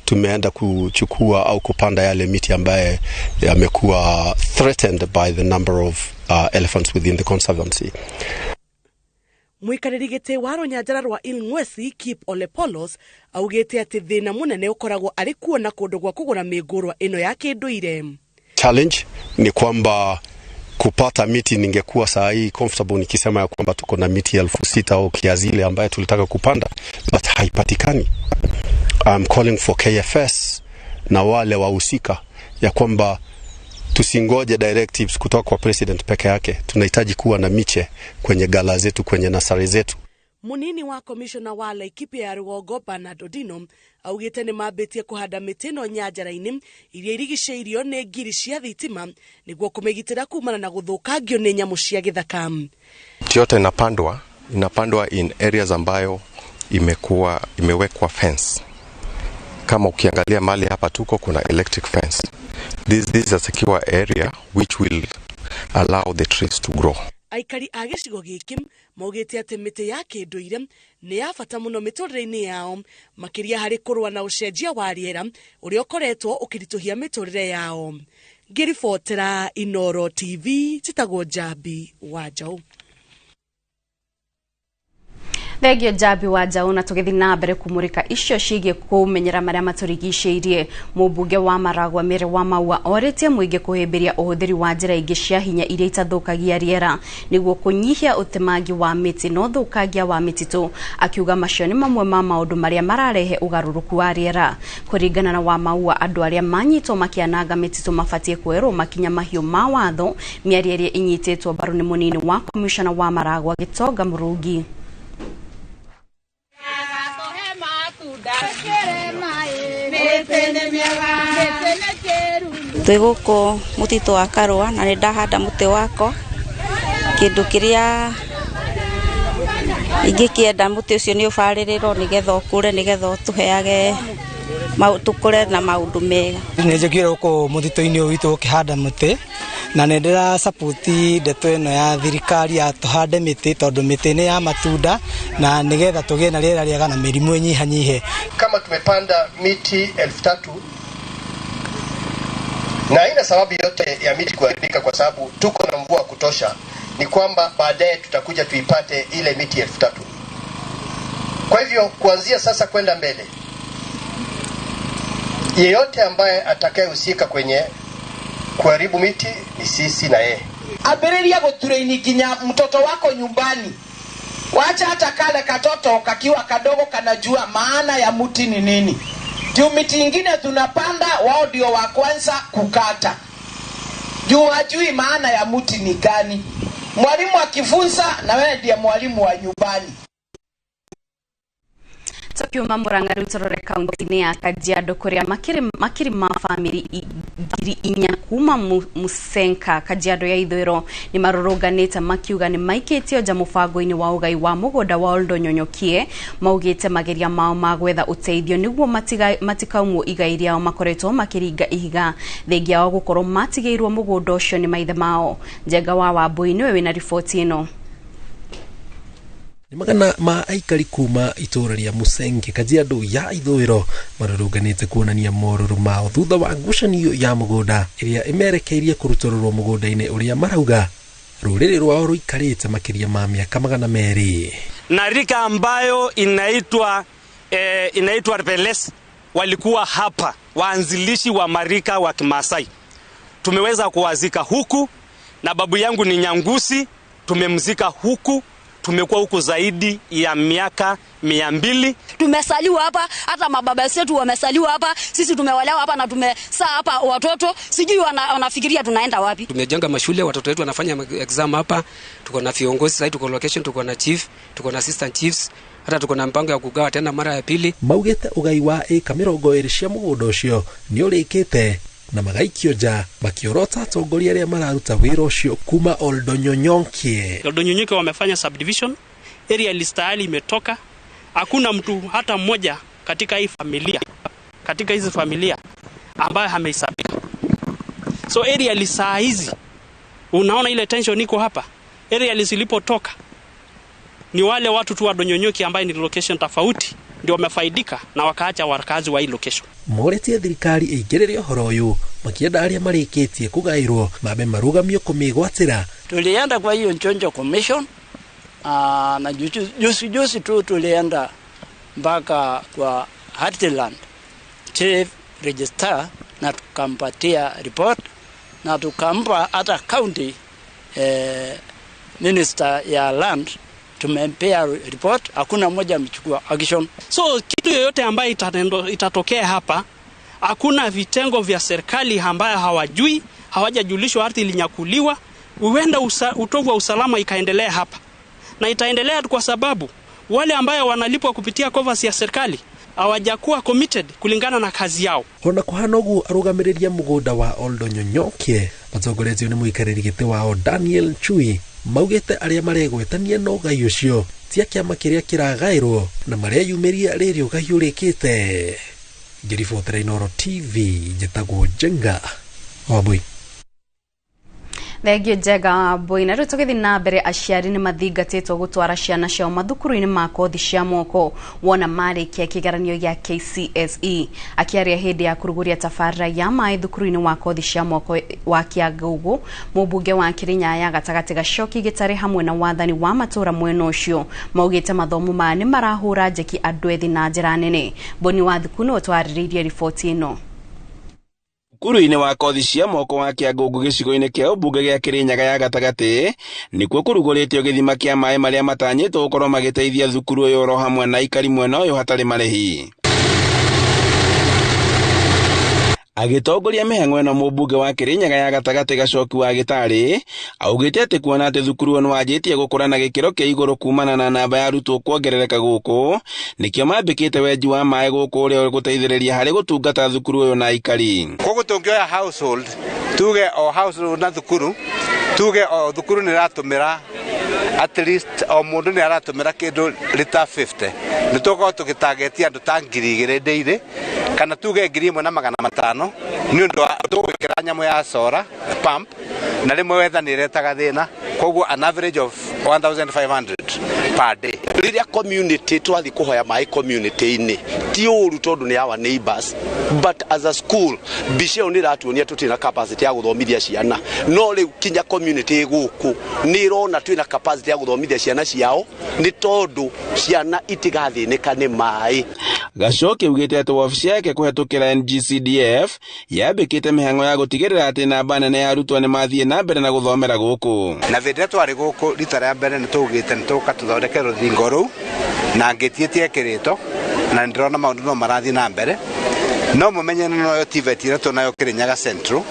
tumeenda kuchukua au kupanda yale miti ambaye yamekuwa threatened by the number of elephants within the conservancy. Mũikarĩri gĩtĩ wa rũnyanjara rwa Ilngwesi Kip Olepolos augĩte atĩ thĩna mũnene ũkoragwo arĩ kuona kũndũ gwa kũgũra mĩngũrwa ĩno ya kĩndũire. Challenge ni kwamba kupata miti, ningekuwa saa hii comfortable nikisema ya kwamba tuko na miti 6,000 au kiasi ile ambayo tulitaka kupanda, but haipatikani. I'm calling for KFS na wale wahusika ya kwamba tusingoje directives kutoka kwa president peke yake. Tunahitaji kuwa na miche kwenye gala zetu, kwenye nasari zetu. Munini wa komishona wa Laikipia ya rũgongo Bernard Odino augĩte nĩ mambĩtie kũhanda mĩtĩ ĩno nyanjara-inĩ iria irigicĩirio nĩ ngiri cia thitima nĩguo kũmĩgitĩra kumana na gũthũkangio nĩ nyamũ cia gĩthaka. Miti yote inapandwa Inapandwa in areas ambayo imewekwa fence. Kama ukiangalia mali hapa tuko kuna electric fence. This is a secure area which will allow the trees to grow. Aikari a gĩcigo gĩkĩ maugĩte atĩ mĩtĩ ya kĩndũire nĩ ya bata mũno mĩtũrĩre-inĩ yao, makĩria harĩ kũrũa na ũcenjia wa rĩera ũrĩa ũkoretwo ũkĩritũhia mĩtũrĩre yao. Ngĩribotera Inoro TV, njĩtagwo Njambi wa Njaũ. Thengio Njambi wa Njaũ. Na tũgĩthiĩ na mbere kũmũrĩka icio ciĩgiĩ kũmenyera marĩa matũrigicĩirie, mũmbunge wa Maragwa Mary wa Maua orĩtie mũingĩ kũhĩmbĩria ũhũthĩri wa njĩra ingĩ cia hinya iria itathũkagia rĩera nĩguo kũnyihia ũtemangi wa mĩtĩ na ũthũkangia wa mĩtitũ, akiuga macio nĩ mamwe ma maũndũ marĩa mararehe ũgarũrũku wa rĩera. Kũringana na wa Maua, andũ arĩa manyitwo makĩananga mĩtitũ mabatiĩ kuoerwo makinya mahiũ ma watho. Mĩario ĩrĩa ĩnyitĩtwo mbaru nĩ mũnini wa komishona wa Maragwa Gĩtonga Mũrungi. Twĩ gũkũ mũtitũ wa Karũa na nĩ ndahanda mũtĩ wakwa. Kĩndũ kĩrĩa ingĩkĩenda mũtĩ ũcio nĩ ũbarĩrĩrwo nĩgetha ũkũre, nĩgetha ũtũheage tũkũre na maũndũ mega. Nĩ njũkire gũkũ mũtitũ-inĩ ũyũ witũ gũkĩhanda mũtĩ na nĩ ndĩra support ndeto ĩno ya thirikari ya tũhande mĩtĩ, tondũ mĩtĩ nĩ ya matunda na nĩgetha tũgĩe na rĩera rĩega na mĩrimũ ĩnyihanyihe. Kama tumepanda miti 3,000 na haina sababu yote ya miti kuharibika kwa sababu tuko na mvua kutosha, ni kwamba baadaye tutakuja tuipate ile miti 3,000. Kwa hivyo kuanzia sasa kwenda mbele, yeyote ambaye atakayehusika kwenye kuharibu miti ni sisi na yeye. Ambĩrĩria gũturaini nginya mtoto wako nyumbani. Wacha hata kale katoto kakiwa kadogo kanajua maana ya mti ni nini. Juu miti ingine tunapanda wao ndio wa kwanza kukata. Juu hajui maana ya mti ni gani. Mwalimu akifunza na wewe ndiye mwalimu wa nyumbani. Tukiuma Murang'a rĩu tũrore kaunti-inĩ ya Kajiado kũrĩa makiri ma bamĩrĩ 4,000 kuma Musenka Kajiado ya ithũĩro nĩ marũrũnganĩte makiuga nĩ maikĩtio nja mũbango-inĩ wa ũgai wa mũgũnda wa Oldonyonyokie. Maugĩte mageria mao ma gwetha ũteithio nĩguo matikaumwo igai rĩao makoretwo makĩringa ihiga thengia wao gũkorwo matigĩirwo mũgũnda ũcio nĩ maithe mao. Njenga wa Wambui nĩwe wĩna riboti ĩno. Nĩ magana ma aikari kuma itũra rĩa Musenge Kajiado ya ithũĩro marũrũnganĩte kuonania morũrũ mao thutha wa ngucanio ya mũgũnda ĩrĩa ĩmerekeirie kũrutũrũrwo mũgũnda-inĩ ũrĩa marauga rũrĩrĩ rwao rũikarĩte makĩria ma mĩaka 200. Na rika ambayo inaitwa Reveles walikuwa hapa waanzilishi wa marika wa Kimasai. Tumeweza kuwazika huku na babu yangu ni Nyangusi, tumemzika huku. Tumekuwa huku zaidi ya miaka 200. Tumesaliwa hapa, hata mababa zetu wamesaliwa hapa, sisi tumewalewa hapa na tumesaa hapa watoto, sijui wanafikiria tunaenda wapi. Tumejenga mashule, watoto wetu wanafanya exam hapa, tuko na viongozi sasa, tuko location, tuko na chief, tuko na assistant chiefs, hata tuko na mpango ya kugawa tena mara ya pili. Maugĩte ũgai wa ĩka 20 cia mũgũnda ũcio nĩ ũrĩkĩte na magaikio nja makiorota atongoria arĩa mararuta wĩra ũcio kuma Oldonyonyokie. Oldonyonyokie wamefanya subdivision, area list tayari imetoka. Hakuna mtu hata mmoja katika hii familia, katika hizi familia ambaye hamehesabika. So area list saa hizi unaona ile tension iko hapa. Area list ilipotoka ni wale watu tu wa Oldonyonyokie ambaye ni location tofauti ndio wamefaidika na wakaacha wakazi wa hii location. Moretie thirikari ĩingĩrĩre ũhoro ũyũ makienda arĩa marĩkĩtie kũgaĩrwo mambe marugamio kũmĩgwatĩra. Tulienda kwa hiyo Nchonjo Commission na juzi tu tulienda mpaka kwa Heartland Chief Registrar na tukampatia report na tukampa hata county minister ya land tumempea report, hakuna mmoja amechukua action. So kitu yoyote ambayo itatokea hapa, hakuna vitengo vya serikali ambayo hawajui, hawajajulishwa ardhi ilinyakuliwa, huenda utovu wa usalama ikaendelea hapa. Na itaendelea kwa sababu wale ambayo wanalipwa kupitia covers ya serikali hawajakuwa committed kulingana na kazi yao. Ona kuhana ũguo arũgamĩrĩri a mũgũnda wa Oldonyonyokie matongoretio nĩ mũikarĩri gĩtĩ wao Daniel Chui Maugĩte arĩa maregwetania na ũgai ũcio ti a kĩama kĩrĩa kĩragaĩrwo na mareyumĩria rĩrĩ ũgai ũrĩkĩte. Ngĩribotera Inooro TV, njĩtagwo Njenga Wambui. Thengio Njenga Wambui. Na rĩu tũgĩthiĩ na mbere, aciari nĩ mathingatĩtwo gũtwara ciana ciao mathukuru-inĩ ma kothi cia moko wona marĩkia kĩgeranio gĩa KCSE. Akĩaria hĩndĩ ya kũrugũria tabarĩra ya maĩ thukuru-inĩ wa kothi cia moko wa Kĩangũgũ, mũmbunge wa Kĩrĩnyaga ya gatagatĩ Gacoki Gĩtarĩ hamwe na wathani wa matũra mwena ũcio maugĩte mathomo maya nĩ marahũra njeki andũ ethĩ na njĩra nene. Boni Wathuku nĩwe ũtwarĩrĩirie riboti ĩno. Thukuru-inĩ wa kothi cia moko wa Kĩangũngũ gĩcigo-inĩ kĩa ũmbunge gĩa Kĩrĩnyaga ya gatagatĩ nĩkuo kũrugũrĩtio gĩthima kĩa maĩ marĩa matanyĩtwo gũkorwo magĩteithia thukuru ũyũ oro hamwe na aikari mwena ũyũ hatarĩ marĩhi. Agĩtongoria mĩhang'o ĩno, mũmbunge wa Kĩrĩnyaga ya gatagatĩ Gacoki wa Gĩtarĩ augĩte atĩ kuona atĩ thukuru ũyũ nĩwanjĩtie gũkũra na gĩkĩro kĩa igũrũ kumana na namba ya arutwo kuongerereka gũkũ, nĩkĩo mambĩkĩte wenji wa maĩ gũkũ ũrĩa ũgũteithĩrĩria harĩ gũtungata thukuru ũyũ na aikari. Koguo tũngĩoya household, tuge o household na thukuru, tuge o thukuru nĩ ĩratũmĩra at least o mũndũ nĩ aratũmĩra kĩndũ lita 50, nĩ tũgũkorwo tũgĩtagetia andũ ta 2,000 daily, kana tuge 1,500 nĩ ũndũ wa tũgwĩkĩra nyamũ ya solar pump, na rĩmwe wetha nĩ ĩretaga thĩna, koguo an average of 1,500 per day. Rĩrĩa community twathiĩ kũhoya maĩ community-inĩ ti ũru tondũ nĩ our neighbors, but as a school mbica ĩyo nĩ ĩratuonia tũtirĩ na capacity ya gũthomithia ciana, no rĩu kinya community gũkũ nĩ ĩrona twĩna capacity ya gũthomithia ciana ciao nĩ tondũ ciana itigathĩnĩka nĩ maĩ. Gacoki augĩte atĩ wabici yake kũhetũkĩra NGCDF yambĩkĩte mĩhang'o ya gũtigĩrĩra atĩ namba nene ya arutwo nĩ mathiĩ na mbere na gũthomera gũkũ. Na hĩndĩ ĩrĩa twarĩ gũkũ rita rĩa mbere nĩ tũugĩte nĩ tũgũka tũthondeke rũthingo rũu na ngĩti ĩtiekĩrĩtwo, na nĩ ndĩrona maũndũ no marathiĩ na mbere, no mũmenye noyo TVET ĩrĩa tũnayo Kĩrĩnyaga Central,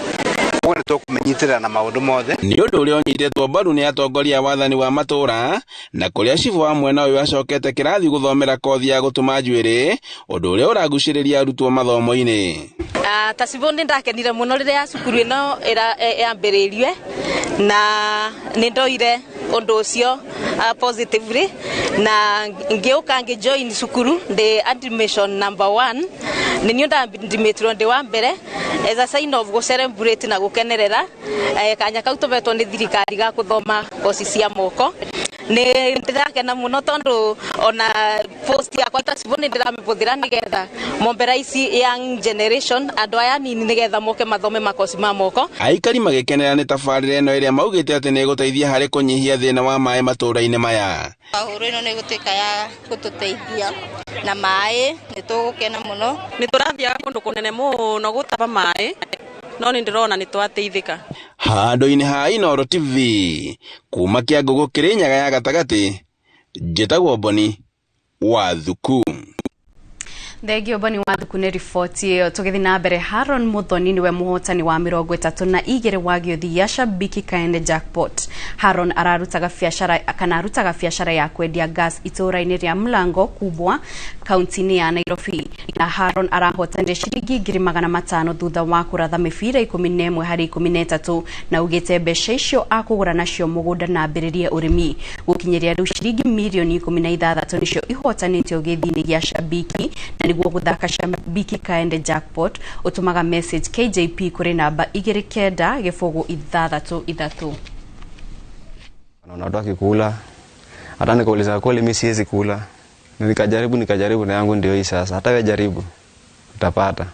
koguo nĩ tũkũmĩnyitĩrĩra na maũndũ mothe. Nĩ ũndũ ũrĩa ũnyitĩtwo mbaru nĩ atongoria a wathani wa matũra, na kũrĩa cibũ wa mwena ũyũ acokete kĩrathi gũthomera kothi ya gũtuma njuĩrĩ, ũndũ ũrĩa ũragucĩrĩria arutwo mathomo-inĩ. Ta cibũ nĩ ndakenire mũno rĩrĩa cukuru ĩno yambĩrĩirie, na nĩ ndoire ũndũ ũcio positively, na ngĩũka ngĩjoin cukuru ndĩ admission number 1, nĩ niĩ ndadmitirwo ndĩ wa mbere as a sign of gũ celebrate na gũkenerera kanya kau tũhetwo nĩ thirikari ga gũthoma koci cia moko. Nĩ ndĩrakena mũno tondũ ona post yakwa ta cibũ nĩ ndĩramĩhũthĩra nĩgetha mombera ici young generation, andũ aya anini, nĩgetha moke mathome makoci ma moko. Aikari magĩkenera nĩ tabarĩra ĩno ĩrĩa maugĩte atĩ nĩ ĩgũteithia harĩ kũnyihia thĩna wa maĩ matũũra-inĩ maya. Hũrũ ĩno nĩ ĩgũtuĩka ya gũtũteithia na maĩ, nĩ tũgũkena mũno. Nĩ tũrathiaga kũndũ kũnene mũno gũtaba maĩ, no nĩ ndĩrona nĩ twateithĩka. Handũ-inĩ ha Inooro TV kuma Kĩangũgũ Kĩrĩnyaga ya gatagatĩ, njĩtagwo Boni Wathuku. Thengio Boni Wathuku nĩ riboti ĩyo. Tũgĩthiĩ na mbere, Haron Muthoni nĩwe mũhotani wa 32 wa gĩũthi gĩa Shabiki Kaende Jackpot. Haron ararutaga biacara kana arutaga biacara ya kwendia gas itũũra-inĩ rĩa Mlango Kubwa kaunti-inĩ ya Nairobi, na Haron arahotanire ciringi 500,000 thutha wa kũratha mĩbira 11 harĩ 13, na ugĩte mbeca icio akũgũra nacio mũgũnda na ambĩrĩrie ũrĩmi. Gũkinyĩria rĩu ciringi mirioni 16 nĩcio ihotanĩtio gĩthii-inĩ gĩa Shabiki, na nĩguo gũthaka Shabiki Kaende Jackpot ũtũmaga message KJP kũrĩ namba 29063. Naona watu akikula, hata nikauliza kweli mimi siwezi kula. Nikajaribu na yangu ndio hii sasa. Hata wewe jaribu utapata.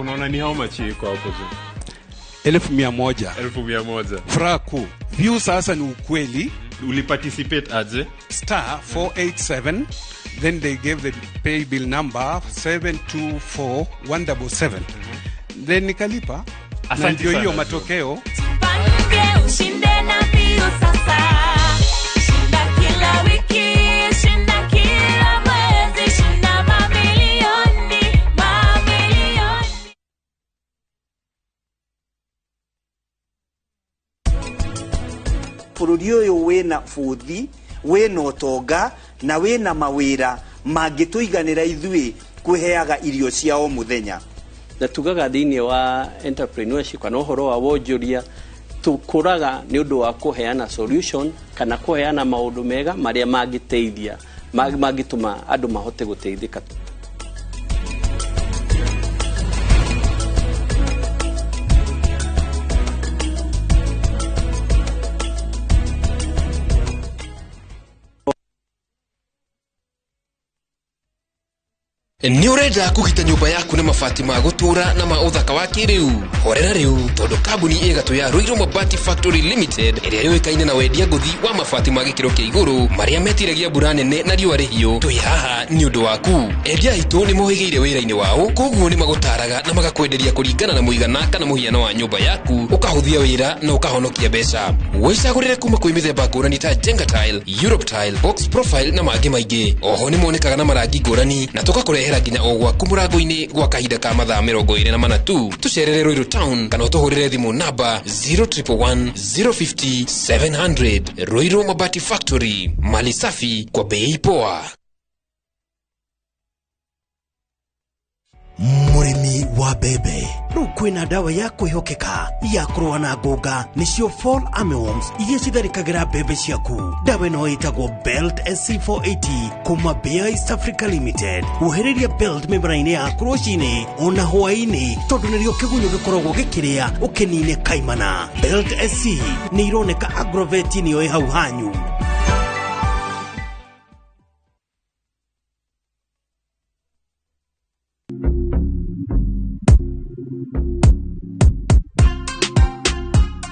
Unaona ni how much iko hapo juu? 100,000. 100,000. Furaha kuu. View sasa ni ukweli. Uliparticipate aje? Star 487, then they gave the pay bill number 724177. Then nikalipa. Na Asante ndio hiyo sana. matokeo. Tupange ushinde na mbio sasa. Shinda kila wiki, shinda kila mwezi, shinda mamilioni, mamilioni. Bũrũri Bũrũri ũyũ wĩna bũthi, wĩna ũtonga na wĩna mawĩra mangĩtũiganĩra ithuĩ kwĩheaga irio cia o mũthenya. Na tugaga thĩinĩ wa entrepreneurship kana ũhoro wa wonjoria tũkũraga nĩ ũndũ wa kũheana solution kana kũheana maũndũ mega marĩa mangĩteithia mangĩtũma andũ mahote gũteithĩka. Nĩ ũrenda kũgita nyũmba yaku na mabati ma gũtũũra na ma ũthaka wa kĩrĩu? Horera rĩu, tondũ kambuni ĩgatũ ya Ruiru Mabati Factory Limited ĩrĩa yũĩkaine na wendia ngũthi wa mabati ma gĩkĩro kĩa igũrũ marĩa metiragia mbura nene na riũa rĩhiũ, twĩ haha nĩ ũndũ waku. Endia aitũ nĩ mohĩgĩire wĩra-inĩ wao, koguo nĩ magũtaraga na magakwenderia kũringana na mũigana kana mũhiano wa nyũmba yaku, ũkahũthia wĩra na ũkahonokia mbeca. Wĩcagũrĩre kuma kwĩ mĩthemba ngũrani ta Jenga Tile, Europe Tile, Box Profile na mangĩ maingĩ. Oho nĩ monekaga na marangi ngũrani na tũgakũrehera nginya o gwaku mũrango-inĩ gwa kahinda ka mathaa 24 tu. Tũcerere Ruiru Town kana ũtũhũrĩre thimũ namba 0111 050 700. Ruiru Mabati Factory, mali safi kwa bei poa. Mũrĩmi wa mbembe, rĩu kwĩna ndawa ya kwĩhokeka ya kũrũa na ngũnga, nĩcio Fall Armyworms iria citharĩkagĩra mbembe ciaku. Ndawa ĩno ĩtagwo Belt SC480 kuma Bayer East Africa Limited. Wohereria Belt mĩmera-inĩ yaku rũcinĩ ona hwaĩ-inĩ, tondũ nĩrĩo kĩgunyũ gĩkoragwo gĩkĩrĩa ũkĩnine kaimana. Belt SC nĩ ironeka Agrovet nĩyo ĩ hau hanyu.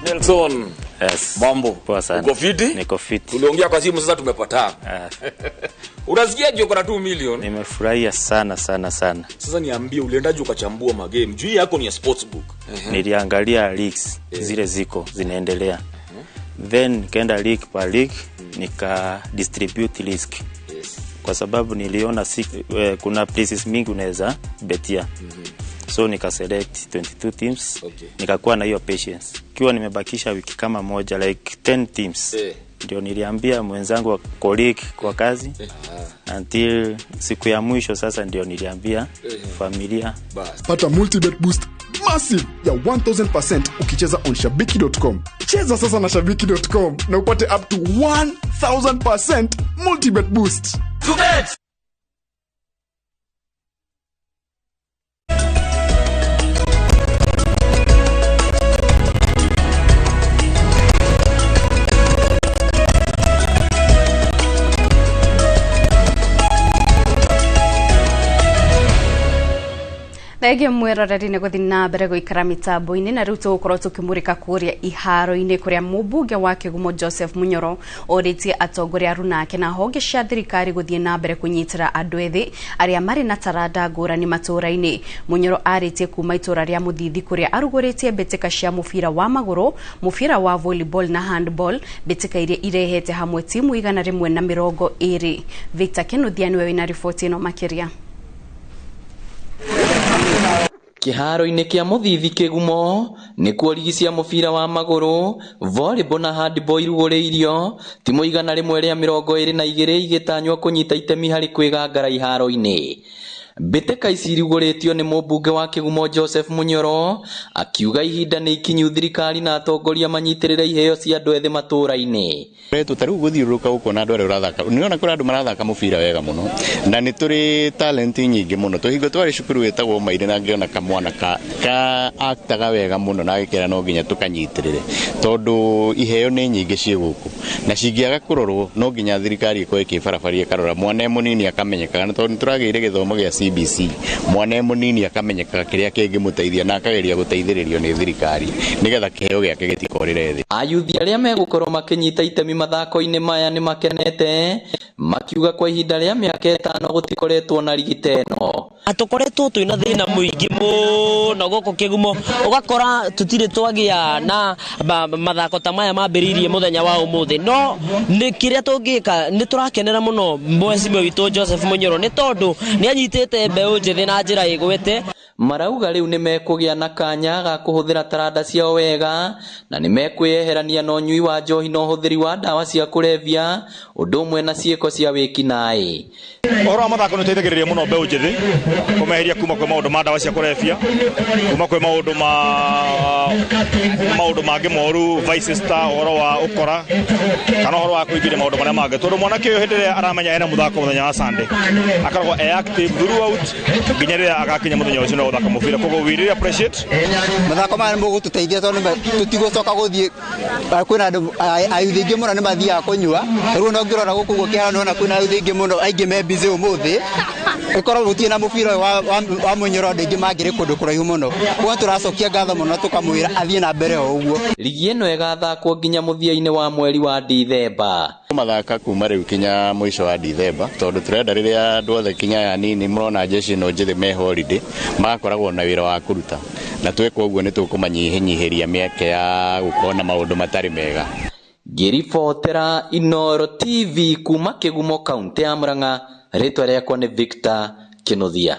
Nelson. Yes. Mambo. Poa sana. Uko fiti? Niko fiti. Tuliongea kwa simu sasa tumepatana. Unasikia uko na 2 million? Nimefurahia sana sana sana. Sasa niambie, uliendaje ukachambua magame? Juu yako ni ya sportsbook. Niliangalia leagues zile ziko zinaendelea. Then nikaenda league per league, nika distribute risk. Yes. Kwa sababu niliona kuna places mingi unaweza betia. So nika select 22 teams. Okay. Nikakuwa na hiyo patience. Kiwa nimebakisha wiki kama moja, like 10 teams. Ndio niliambia mwenzangu wa colleague kwa kazi. Until siku ya mwisho sasa ndio niliambia familia. Pata multibet boost massive ya 1000% ukicheza on shabiki.com. Cheza sasa na shabiki.com na upate up to 1000% multibet boost. To bet. Thengio mwiroreri nĩ gũthiĩ na mbere gũikara mĩtambo-inĩ, na rĩu tũgũkorwo tũkĩmũrĩka kũrĩa iharo-inĩ kũrĩa mũmbunge wa Kĩgumo Joseph Munyoro orĩtie atongoria arunake na honge cia thirikari gũthiĩ na mbere kũnyitĩra andũ ethĩ arĩa marĩ na taranda ngũrani matũũra-inĩ. Munyoro arĩtie kuma itũũra rĩa Mũthithi kũrĩa arugũrĩtie mbĩtĩka cia mũbira wa magũrũ, mũbira wa volleyball na handball, mbĩtĩka iria irehete hamwe timu 120. Victor Kinuthia nĩwe wĩna riboti ĩno makĩria. Kĩharo-inĩ kĩa Mũthithi Kĩgumo nĩkuo rigi cia mũbira wa magũrũ, volleyball na handball irugũrĩirio, timu 122 igĩtanywo kũnyita itemi harĩ kwĩgangara iharo-inĩ. Mbĩtĩka ici irugũrĩtio nĩ mũmbunge wa Kĩgumo Joseph Munyoro akiuga ihinda nĩ ikinyu thirikari na atongoria manyitĩrĩre iheo cia andũ ethĩ matũũra-inĩ. Retũ ta rĩu gũthiũrũrũka ũkona andũ arĩa ũrathaka, nĩũrona kũrĩ andũ marathaka mũbira wega mũno na nĩ tũrĩ talent nyingĩ mũno. Tũhingo twarĩ cukuru wĩtagwo Maire na ngĩona kamwana ka aktaga wega mũno na agĩkĩra no nginya tũkanyitĩrĩre tondũ iheo nĩ nyingĩ ciĩ gũkũ na cingĩaga kũrorwo no nginya thirikari ĩkorwo ĩkĩbarabaria ĩkarora mwana e mũnini akamenyekaga, na tondũ nĩtũragĩire gĩthomo gĩa CBC mwana e mũnini akamenyekaga kĩrĩa kĩngĩmũteithia na akageria gũteithĩrĩrio nĩ thirikari nĩgetha kĩheo gĩake gĩtikorĩre thĩ. Ayuthi arĩa megũkorwo makĩnyita itemi mathako-inĩ maya nĩ makenete makiuga kwa ihinda rĩa mĩaka 5 gũtikoretwo na rigi ta ĩno. Tũkoretwo twĩna thĩna mũingĩ mũno gũkũ Kĩgumo, ũgakora tũtirĩ twagĩa na mathako ta maya mambĩrĩirie mũthenya wa ũmũthĩ, no nĩ kĩrĩa tũngĩka nĩ tũrakenera mũno mheshimiwa witũ Joseph Munyoro nĩ tondũ nĩ anyitĩte mbeũ njĩthĩ na njĩra ĩgwete. Marauga rĩu nĩmekũgĩa na kanya ga kũhũthĩra taranda ciao wega na nĩmekwĩyeherania na ũnyui wa njohi na ũhũthĩri wa ndawa cia kũrebia ũndũ ũmwe na ciĩko cia wĩkinaĩ. Ũhoro wa mathako nĩ ũteithagĩrĩria mũno mbeũ njĩthĩ kũmeheria kuma kwĩ maũndũ ma ndawa cia kũrebia, kuma kwĩ maũndũ ma maũndũ mangĩ moru, vices ta ũhoro wa ũkora kana ũhoro wa kũingĩria maũndũ marĩa mangĩ, tondũ mwanake ũyũ hĩndĩ ĩrĩa aramenya ena mũthako mũthenya wa Sunday akoragwo e active throughout nginya rĩrĩa agakinya mũthenya ũcio na gũthaka mũbira. Koguo we really appreciate mathako maya nĩ mũgũtũteithia tondũ tũtigũcoka gũthiĩ kwĩna andũ ayuthi aingĩ mũno nĩ mathiaga kũnyua. Rĩu no ngĩrora gũkũ ũguo kĩharo nĩwona kwĩna ayuthi aingĩ mũno aingĩ me busy ũmũthĩ, ĩkorwo gũtirĩ na mũbira ũyũ wa mũnyoro andũ aingĩ mangĩrĩ kũndũ kũraihu mũno. Koguo tũracokia ngatho mũno tũkamwĩra athiĩ na mbere o ũguo. Ligi ĩno ĩgathakwo nginya mũthia-inĩ wa mweri wa Dithemba. Mathaka kuma rĩu kinya mũico wa Dithemba, tondũ tũrenda rĩrĩa andũ othe kinya aya nini mũrona jeshi ĩno njĩthĩ me holiday magakoragwo na wĩra wa kũruta, na tweka ũguo nĩ tũkũmanyihinyihĩria mĩeke ya gũkorwo na maũndũ matarĩ mega. Ngĩribotera Inooro TV kuma Kĩgumo kaunti ya Murang'a, rĩtwa rĩakwa nĩ Victor Kĩnuthia.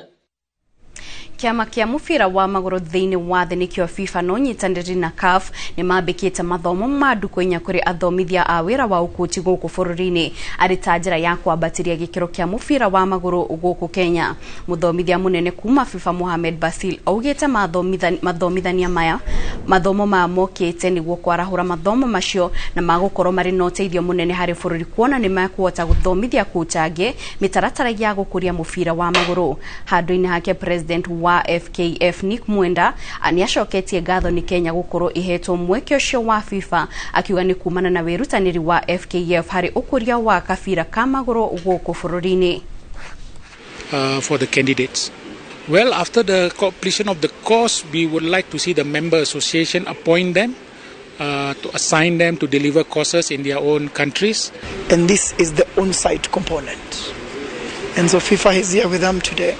Kĩama kĩa mũbira wa magũrũ thĩinĩ wa thĩ nĩkĩo FIFA na ũnyitanĩri na CAF nĩ mambĩkĩte mathomo ma ndukũ inya kũrĩ athomithia a wĩra wa ũkũci gũkũ bũrũri-inĩ arĩ ta njĩra ya kwambatĩria gĩkĩro kĩa mũbira wa magũrũ gũkũ Kenya. Mũthomithia mũnene kuma FIFA Mohamed Basil augĩte mathomithania maya mathomo maya mokĩte nĩguo kwarahũra mathomo macio na magũkorwo marĩ na ũteithio mũnene harĩ bũrũri kuona nĩ mekũhota gũthomithia kocha angĩ mĩtaratara ya gũkũria mũbira wa magũrũ. Handũ-inĩ hake president wa FKF Nick Mwenda nĩacoketie ngatho nĩ Kenya gũkorwo ihetwo mweke ũcio wa FIFA akiuga nĩ kumana na wĩrutanĩri wa FKF harĩ ũkũria wa kabira ka magũrũ gũkũ bũrũri-inĩ. For the candidates. Well, after the completion of the course, we would like to see the member association appoint them, to assign them to deliver courses in their own countries. And this is the on-site component. And so FIFA is here with them today.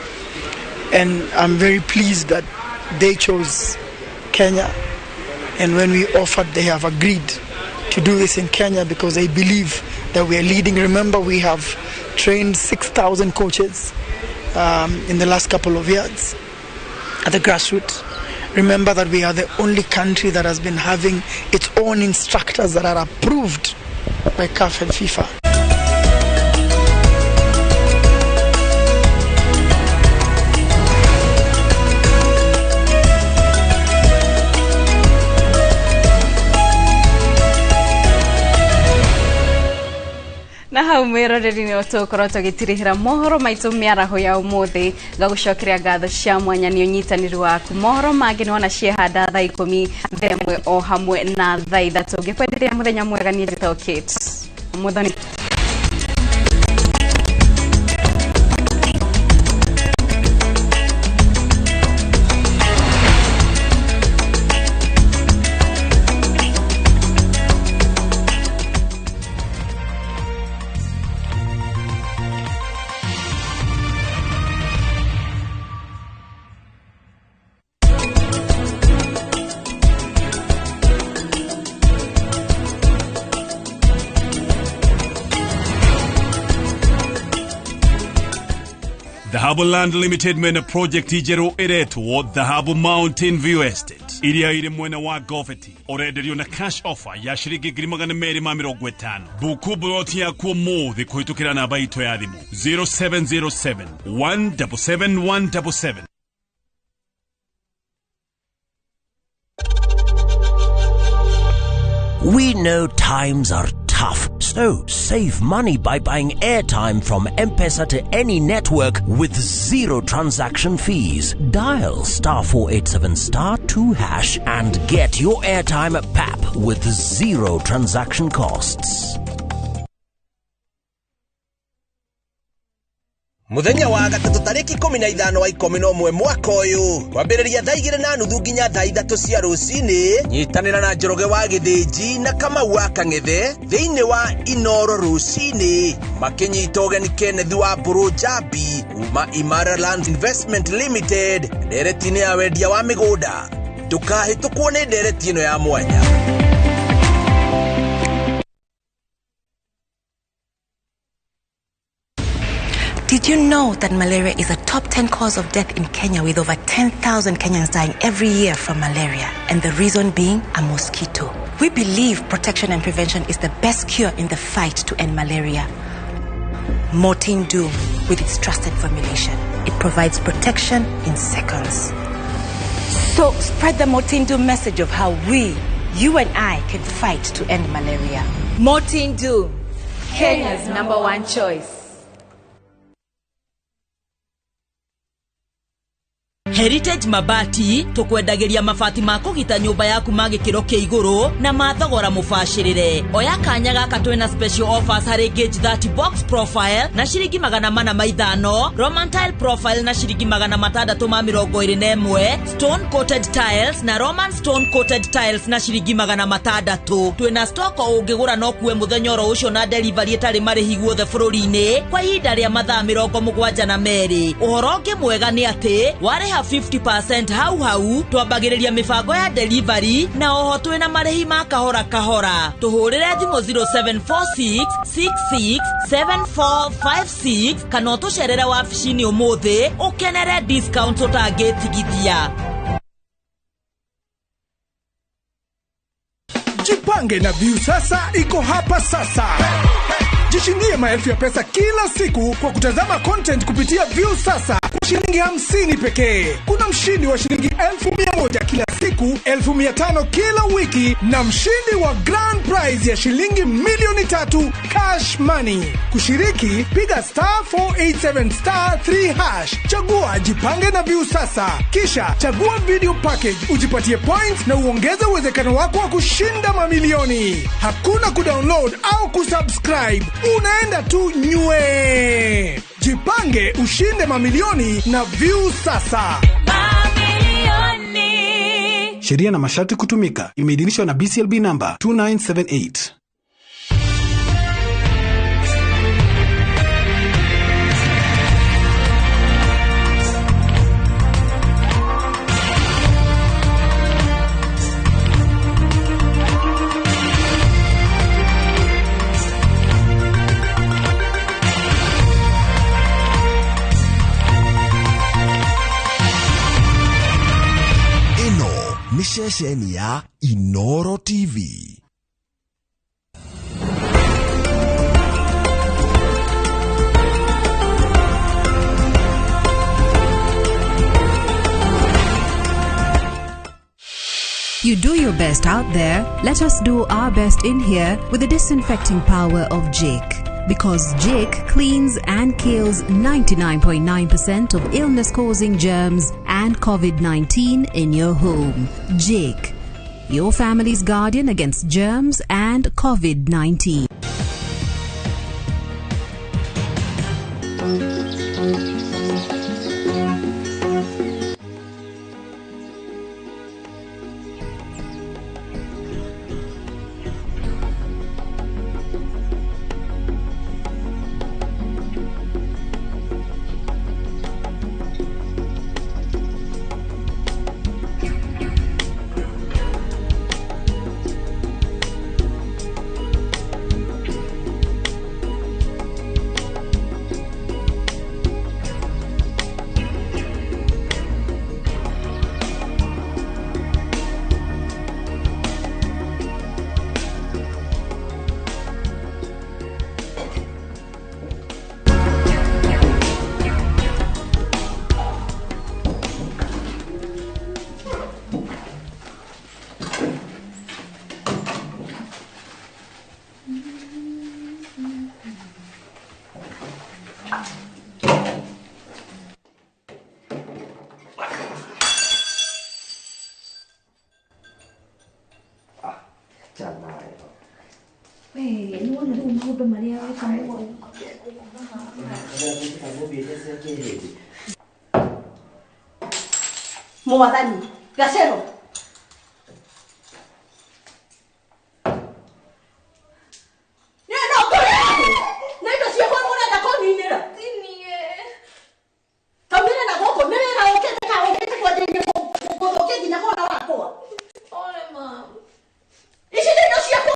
And I'm very pleased that they chose Kenya. And when we offered, they have agreed to do this in Kenya because they believe that we are leading. Remember, we have trained 6,000 coaches in the last couple of years at the grassroots. Remember that we are the only country that has been having its own instructors that are approved by CAF and FIFA. Na hau mwĩroreri-inĩ tũgũkorwo tũgĩtirihĩra mohoro maitũ mĩaraho ya ũmũthĩ. Ngagũcokeria ngatho cia mwanya nĩ ũnyitanĩri waku. Mohoro mangĩ nĩwona ciehanda thaa 10 thaa 1 o hamwe na thaa 3. Ngĩkwenderia mũthenya mwega. Niĩ njĩtagwo Kate Muthoni. Dhahabu Land Limited mena project njerũ ĩretwo Dhahabu Mountain View Estate iria ĩrĩ mwena wa Goveti ũrenderio na cash offer ya ciringi 250,000. Buku buroti yaku ũmũthĩ kũhĩtũkĩra namba itũ ya thimũ 0707 177 177. We know times are tough, so save money by buying airtime from M-Pesa to any network with zero transaction fees. Dial *487*2# and get your airtime at PAP with zero transaction costs. Muthenya wa gatatũ tarĩki 15 wa 11 mwaka ũyũ kwambĩrĩria thaa 2:30 nginya thaa 3 cia rũcinĩ nyitanĩra na Njoroge wa Gĩthĩnji na Kamau wa Kang'ethe thĩinĩ wa Inoro rũcinĩ makĩnyita ũgeni Kenneth wa Mbũrũ Njambi kuma Imara Land Investment Limited ndereti-inĩ ya wendia wa mĩgũnda. Ndũkahĩtũkwo nĩ ndereti ĩno ya mwanya. Did you know that malaria is a top 10 cause of death in Kenya, with over 10,000 Kenyans dying every year from malaria? And the reason being a mosquito. We believe protection and prevention is the best cure in the fight to end malaria. Mortein Doom, with its trusted formulation, it provides protection in seconds. So spread the Mortein Doom message of how we, you and I, can fight to end malaria. Mortein Doom, Kenya's number one choice. Heritage Mabati tukwendagĩria mabati ma kũgita nyũmba yaku ma gĩkĩro kĩa igũrũ na ma thogora mũbacĩrĩre. Oya kanya gaka twĩna special offers harĩ gauge 30 box profile na ciringi 405, Roman tile profile na ciringi 621, stone coated tiles na Roman stone coated tiles na ciringi 600. Twĩna stock o ũngĩgũra no kuwe mũthenya oro ũcio na delivery ĩtarĩ marĩhi guothe bũrũri-inĩ kwa ihinda rĩa mathaa 72. Ũhoro ũngĩ mwega nĩ atĩ warĩha 50% hau hau twambagĩrĩria mĩbango ya delivery na oho twĩna marĩhi ma kahora kahora. Tũhũrĩre thimũ 0746667456 kana ũtũcerere wabici-inĩ ũmũthĩ ũkenere discount ũtangĩtigithia. Jipange na Viusasa iko hapa sasa. Jishindie maelfu ya pesa kila siku kwa kutazama content kupitia Viusasa kwa shilingi 50 pekee. Kuna mshindi wa shilingi 1,100 kila siku, 1,500 kila wiki na mshindi wa grand prize ya shilingi 3,000,000 cash money. Kushiriki, piga *487*3#. Chagua Jipange na Viusasa. Kisha chagua video package, ujipatie points na uongeze uwezekano wako wa kushinda mamilioni. Hakuna kudownload au kusubscribe. Unaenda tu nywe. Jipange ushinde mamilioni na Viusasa. Mamilioni. Sheria na masharti kutumika. Imeidhinishwa na BCLB number 2978. Ceceni ya Inoro TV. You do your best out there, let us do our best in here with the disinfecting power of Jake. Because Jake cleans and kills 99.9% of illness-causing germs and COVID-19 in your home. Jake, your family's guardian against germs and COVID-19. Mwathani gacero